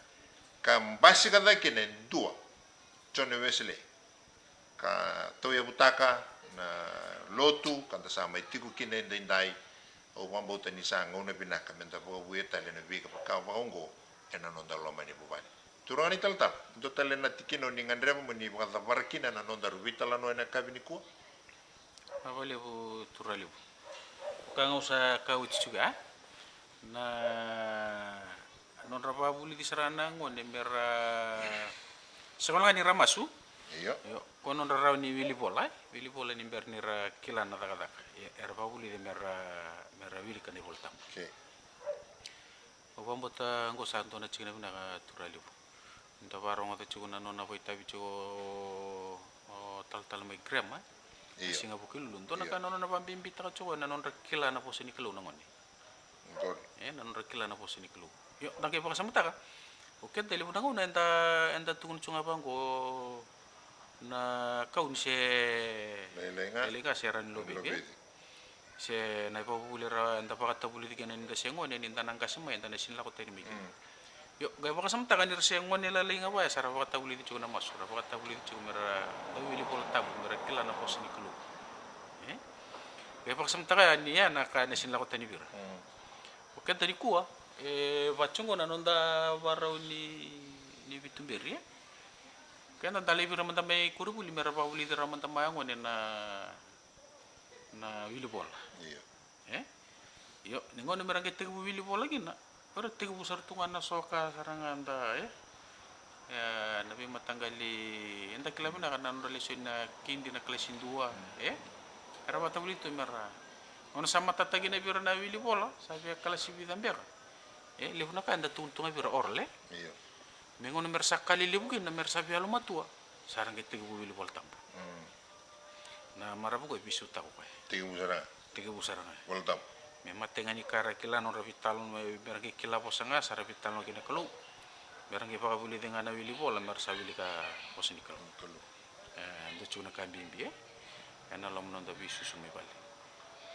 Ka basika cake kina e dua, Jone Wesele, ka tauyavutaka na lotu ka da sa mai tiko kina edaidai. Au vakabauta ni sa gauna vinaka me da vakavuya tale na veika vaka vaka oqo ena noda loma ni vuvale. Turaga na italatala, dua tale na tikina o ni gadreva mo ni vakacavara kina na nodaru veitalanoa ena yakavi nikua? Vinaka vakalevu turaga levu. Ka ga au sa kauti tiko ya, na nodra vakavulici sara na gone me ra, se koya ga ni ra masu. Io. Io, ko nodra rawa ni wilivola, e? Wilivola ni bera ni ra kila na cakacaka. Ia, era vakavulici me ra, me ra wilika na iVolatabu. Okay. Au vakabauta oqo sa dua na tikina vinaka turaga levu. Da vakarogoca tiko na nona vakaitavi tiko o, o talatala mai grema, e? Io. Siga Vukelulu. Dua na ka na nona vakabibitaka tiko na nodra kila na vosa ni Kalou na gone. Qori. E, na nodra kila na vosa ni Kalou. Io, da qai vakasamataka. O keda e levu na gauna eda, eda tukuna tu ga vaqo na kau ni se lailai ga, lailai ga se rawa ni loveici. Loveici. Se na ivakavuvuli era, eda vakatavulici kina ni da se gone, ni da na qase mai, eda na sega ni lako tani mai kina. Mm. Io, qai vakasamataka ni ra se gone lalai ga vaya, sa ra vakatavulici tiko na masu, ra vakatavulici tiko me ra dau wili Vola Tabu, me ra kila na vosa ni Kalou. E? Qai vakasamataka ya ni ya na ka na sega ni lako tani vei ira. Mm. O keda nikua, e, vaka tiko na noda vakarau ni, ni veituberi, e? Keda da laivi ira mada mai koronivuli me ra vakavulici ira mada mai na gone na na wili vola. Io. E? Io, ni gauna me ra qai tekivu wili vola kina, o ira tekivu sara tu ga na soka sara ga da, e? E, na veimataqali, eda kila vinaka na nodra lesoni na kidi, na kalasi dua, e? Era vakatavulici tu me ra. Gauna sa matata kina vei ira na wili vola, sa via kalasi vica beka. E, levu na ka eda tukuna tu ga vei ira oral, e? Io. Me gauna me ra sa ka lelevu kina, me ra sa via yalomatua, sa ra qai tekivu wili Vola Tabu. Mm. Na marama qo e veisautaka o koya. Tekivu sara ga. Tekivu sara ga. Vola Tabu. Me matai ga ni ka era kila nodra veitalanoa, me ra qai kila vosa ga, sa ra veitalanoa kei na Kalou. Me ra qai vakavulici ga na wili vola, me ra sa wilika vosa ni Kalou. Kalou. E, dua tiko na ka bibi, e? Ena loma ni noda veisusu mai vale.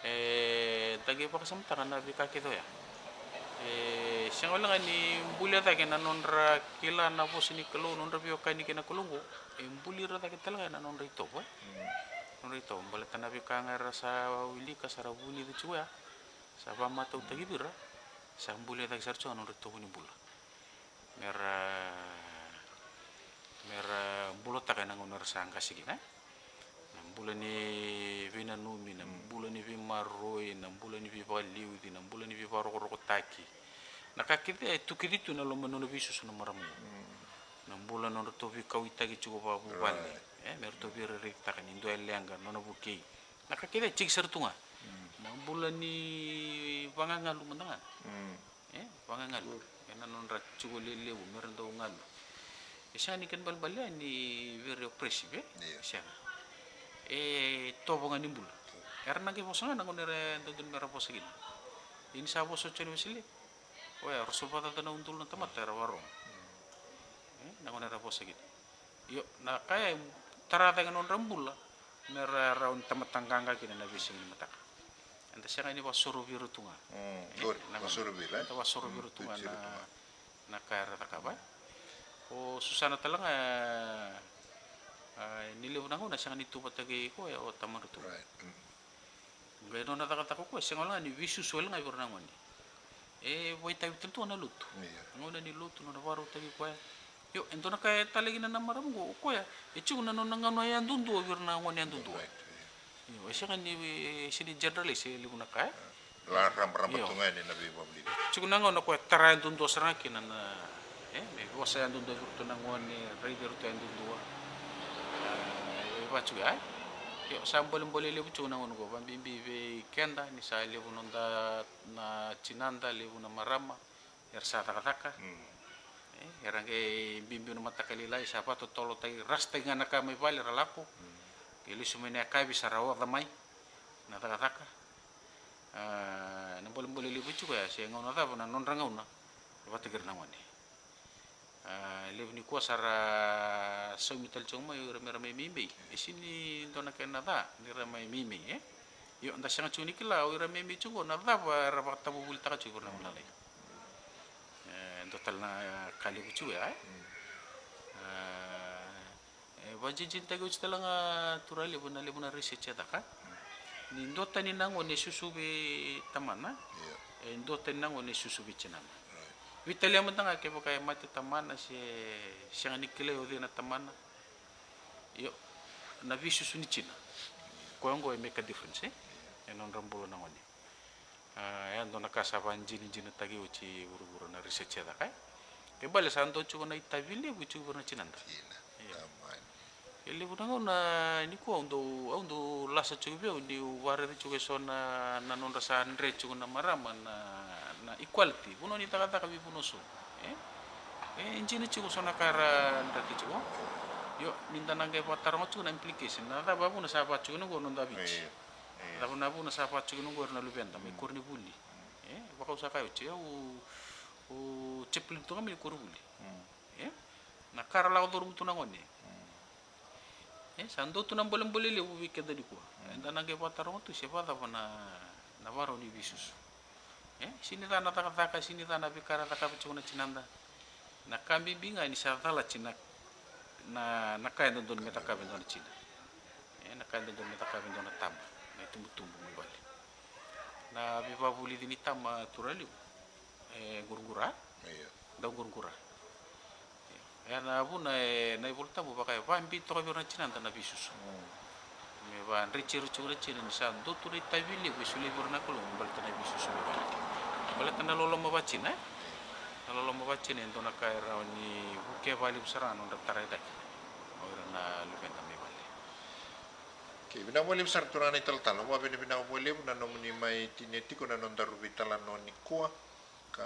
E, da qai vakasamataka na veika kece oya. E sega wale ga ni bulia cake na nodra kila na vosa ni Kalou, nodra veiwekani kei na Kalou oqo. E buli ira cake tale ga na nodra itovo, e? Mm. Nodra itovo, baleta na veika ga era sa wilika, sa ra vulica tiko ya, sa vakamatautaki vei ira, sa bulia cake sara tiko ga na nodra itovo ni bula. Mera, mera bulataka ena gauna era sa qase kina, e? Na bula ni veinanumi, na, mm, bula ni veimaroroi, na bula ni veivakaliuci, na bula ni veivakarokorokotaki. Na ka kece e tukici tu ena loma ni nona veisusu na marama oqo. Mm. Na bula na nodratou veikauwaitaki tiko vakavuvale. Right. E, me ratou veirairaitataka ni dua e leqa, nona vukei. Na ka kece e tiki sara tu ga. Mm. Na bula ni vagagalu mada ga. Mm. E, vagagalu. Good. Ena nodra tiko lelevu, mera dau galu. E sega ni kena balebale ni very oppressive, e? Io. E sega. E tovo ga ni bula. Era na qai vosa ga na gauna era dodonu mera vosa kina. Ia ni sa vosa o Jone Wesele, oya, era sa vakacaca na udolu na tamata era vakarorogo. Mm. E, na gauna era vosa kina. Io, na ka ya e tara cake na nodra bula, mera rawa ni tamata qaqa kina ena veisiga ni mataka. Eda sega ni vakasorovi ira tu ga. Mm, e, good. Na, vakasorovi ira, e? Eda vakasorovi ira tu ga na, na ka era cakava, e? O Susana tale ga, a, ni levu na gauna sega ni tu vata kei koya o tamadratou. Right. Mm. Qai nona cakacaka o koya, sega wale ga ni veisusu wale ga vei ira na gone. E vakaitavi tale tu ga na lotu. Io. Gauna ni lotu, nona vakarautaki koya. Io, e dua na ka e talei kina na marama oqo, o koya e tiko na nona gauna yadudua vei ira na gone yadudua. Right, io. Io, e sega ni, e sega ni generalize e levu na ka, e? Io. La rabaraba tu ga yani na veivakavulici. Tiko na gauna o koya tara yadudua sara ga kina na, e, me vosa yadudua vei iratou na gone, raici iratou yadudua. A, e vaka tiko ya, e? Io, sa bolebole levu tiko na gauna oqo, vakabibi vei keda, ni sa levu noda na tinada, levu na marama, era sa cakacaka. Mm. E, era qai biubiu na mataka lailai, sa vakatotolotaki, rasitaki ga na ka mai vale, ra lako. Mm. Qai lesu mai na yakavi, sa ra oca mai na cakacaka. A, na bolebole levu tiko ya, se gauna cava na nodra gauna vata kei ira na gone. A, levu nikua sa ra saumi tale tiko mai o ira me ra mai meimei. E sega ni dua na kena ca ni ra mai meimei, e? Io, da sega tiko ni kila o ira meimei tiko na cava era vakatavuvulitaka tiko vei ira na gone lalai. E dua tale na ka levu tiko ya, e? A, e vakadinadinataki oti tale ga, turaga levu, na levu na research e caka. Ni dua tani na gone e susu vei tamana, io, e dua tani na gone e susu vei tinana. Right. Veitalia mada ga kevaka e mate tamana se sega ni kilai o cei na tamana. Io, na veisusu ni tina. Koya oqo e make a difference, e? Io. Ena nodra bula na gone. A, e dua na ka sa vakadinadinataki oti e vuravura na research e caka, e? Ke bale sa dua tiko na itavi levu tiko vei ira na tinada. Tina. Io. Tamani. E levu na gauna nikua au dau, au dau lasa tiko vei au niu vakaraica tiko eso na, na nodra sa dre tiko na marama na, na equality. Vanua ni cakacaka vei vanua so. E? E dina tiko so na ka era draki tiko. Io, ni da na qai vakataroga tiko na implication. Na cava vuna sa vaka tiko na qo noda Viti. Io. Io. Cava na vuna sa vaka tiko na qo ira na luveda mai koronivuli. E, vaka au sa kaya oti, au, au chaplain tu ga mai koronivuli. Mm. E? Na ka ra lako curuma tu na gone. Mm. E, sa dua tu na bolebole levu vei keda nikua. Mm. Eda na qai vakataroga tu se vakacava na, na vakarau ni veisusu. E, sega ni ca na cakacaka, sega ni ca na veika ra cakava tiko na tinada. Na ka bibi ga ni sa cala tiko na, na, na ka e dodonu me cakava e dua na tina. E, na ka e dodonu me cakava e dua na tama, na itubutubu mai vale. Na veivakavulici ni tama, turaga levu, e quraqura. Io. Dau quraqura. Io. E na vuna e na iVolatabu vaka e vakabi toka vei ira na tinada na veisusu. Mm. Me vakadreti ira tiko na tina ni sa dua tu na itavi levu e solia vei ira na Kalou me baleta na veisusu mai vale. Baleta na loloma vakatina, e? Na loloma vakatina e dua na ka e rawa ni vukea vakalevu sara ga na nodra tarai cake o ira na luveda mai vale. Okei, vinaka vakalevu sara turaga na italatala, vakavinavinaka vakalevu na nomuni mai tinia tiko na nodaru veitalanoa nikua. Ka,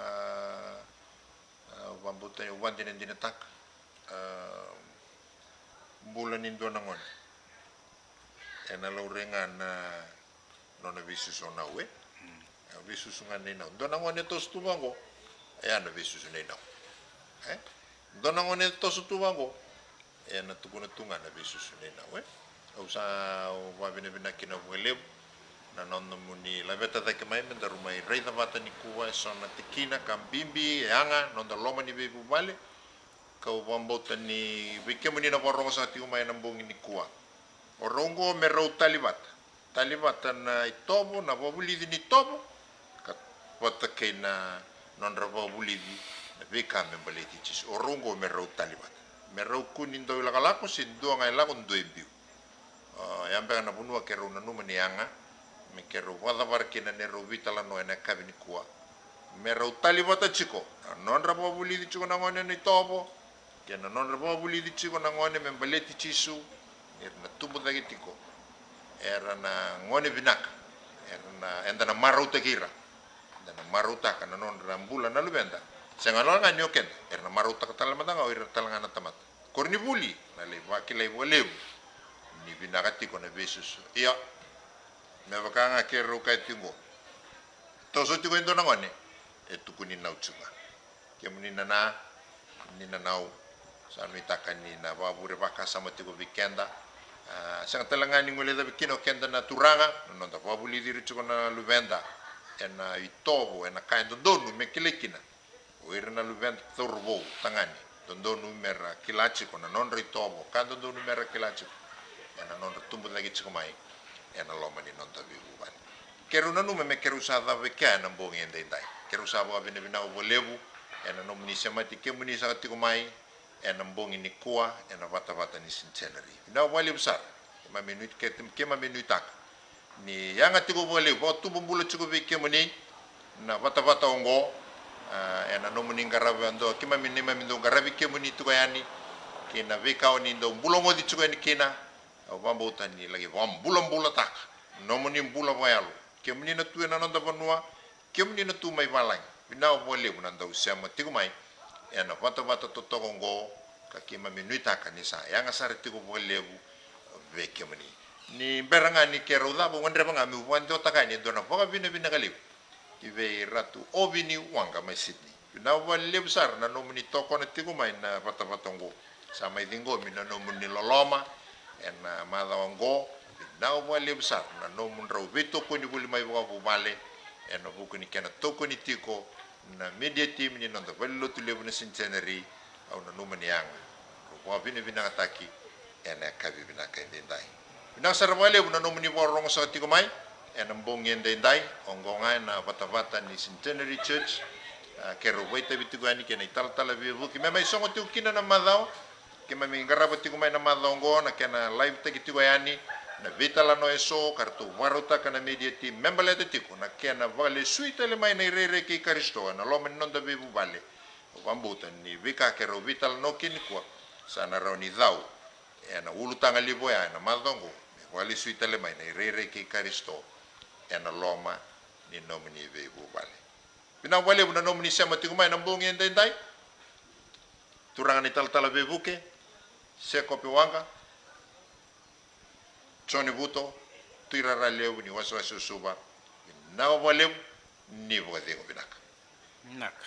a, vakabauta, au vakadinadinataka, a, bula ni dua na gone ena laurai ga na nona veisusu o Nau, e? Mm. A, veisusu ga nei Nau. Dua na gone e toso tu vaqo, e a na veisusu nei Nau. E? Dua na gone e toso tu vaqo, e na tukuna tu ga na veisusu nei Nau, e? Au sa vakavinavinaka kina vakalevu. Na nomuni laveta cake mai me daru mai raica vata nikua e so na tikina ka bibi e yaga noda loma ni veivuvale. Kau vakabauta ni vei kemuni na vakarogo saka tiko mai ena bogi nikua. O rau oqo me rau tali vata. Tali vata na itovo, na vakavulici ni tovo, ka vata kei na nodra vakavulici na veika me baleti Jisu. O rau oqo me rau tali vata. Me rau kua ni dau ilakolako, se dua ga e lako, dua e biu. O ya beka na vanua keirau nanuma ni yaga me keirau vakacavara kina na neirau veitalanoa ena yakavi nikua. Me rau tali vata tiko na nodra vakavulici tiko na gone na itovo, kei na nodra vakavulici tiko na gone me baleti Jisu, ni ra na tubu cake tiko era na gone vinaka, era na, eda na marautaki ira, eda na marautaka na nodra bula na luveda. Sega wale ga ni o keda, era na marautaka tale mada ga o ira tale ga na tamata. Koronivuli na lai vakilai vakalevu ni vinaka tiko na veisusu. Ia, me vaka ga keirau kaya tiko, toso tiko e dua na gone, e tukuni nau tiko ga. Kemuni nana, ni nanau, sa nuitaka ni na vakavure vakasama tiko vei keda. A, sega tale ga ni guilecavi kina o keda na turaga na noda vakavulici ira tiko na luveda ena itovo, ena ka e dodonu me kilai kina o ira na luveda cauravou tagane. Dodonu me ra kila tiko na nodra itovo, ka dodonu me ra kila tiko ena nodra tubu cake tiko mai ena loma ni noda veivuvale. Keirau nanuma me keirau sa cava e kea ena bogi edaidai. Keirau sa vakavinavinaka vakalevu ena nomuni semati kemuni saka tiko mai ena bogi nikua ena vatavata ni Centenary. Vinaka vakalevu sara. Keimami nuitaka, keimami nuitaka ni yaga tiko vakalevu, vakatubu bula tiko vei kemuni na vatavata oqo. A, ena nomuni qarava, dau keimami, neimami dau qaravi kemuni tiko yani kei na veika oni dau bula ogoci tiko yani kina. Au vakabauta ni laki vakabulabulataka nomuni bula vakayalo. Kemuni na tu ena noda vanua, kemuni na tu mai valagi. Vinaka vakalevu na dau sema tiko mai ena vatavata totoka oqo, ka keimami nuitaka ni sa yaga sara tiko vakalevu vei kemuni. Ni bera ga ni keirau cava, au gadreva ga meu vakadewataka yani e dua na vakavinavinaka levu ki vei Ratu Ovini Waqa mai Sydney. Vinaka vakalevu sara na nomuni tokona tiko mai na vatavata oqo. Sa mai ciqomi na nomuni loloma ena macawa oqo. Vinaka vakalevu sara na nomudrau veitokoni voli mai vakavuvale ena vuku ni kena tokoni tiko na media team ni noda valenilotu levu na Centenary. Au nanuma ni yaga drau vakavinavinakataki ena yakavi vinaka edaidai. Vinaka sara vakalevu na nomuni vakarorogo saka tiko mai ena bogi edaidai, oqo ga ena vatavata ni Centenary Church. A, keirau vakaitavi tiko yani kei na italatala veivuke me mai sogo tiko kina na macawa. Keimami qarava tiko mai na macawa oqo na kena live-taki tiko yani na veitalanoa eso ka ratou vakarautaka na media team me baleta tiko na kena vakalesui tale mai na irairai kei Karisito ena loma ni noda veivuvale. Au vakabauta ni veika keirau veitalanoa kina nikua sa na rawa ni cau ena ulutaga levu oya ena macawa oqo, me vakalesui tale mai na irairai kei Karisito ena loma ni nomuni veivuvale. Vinaka vakalevu na nomuni sema tiko mai na bogi edaidai. Turaga na italatala veivuke, Sekope Waqa, Joni Vuto, Tuirara Levu ni wasewase o Suva. Vinaka vakalevu, ni vakacegu vinaka. Vinaka.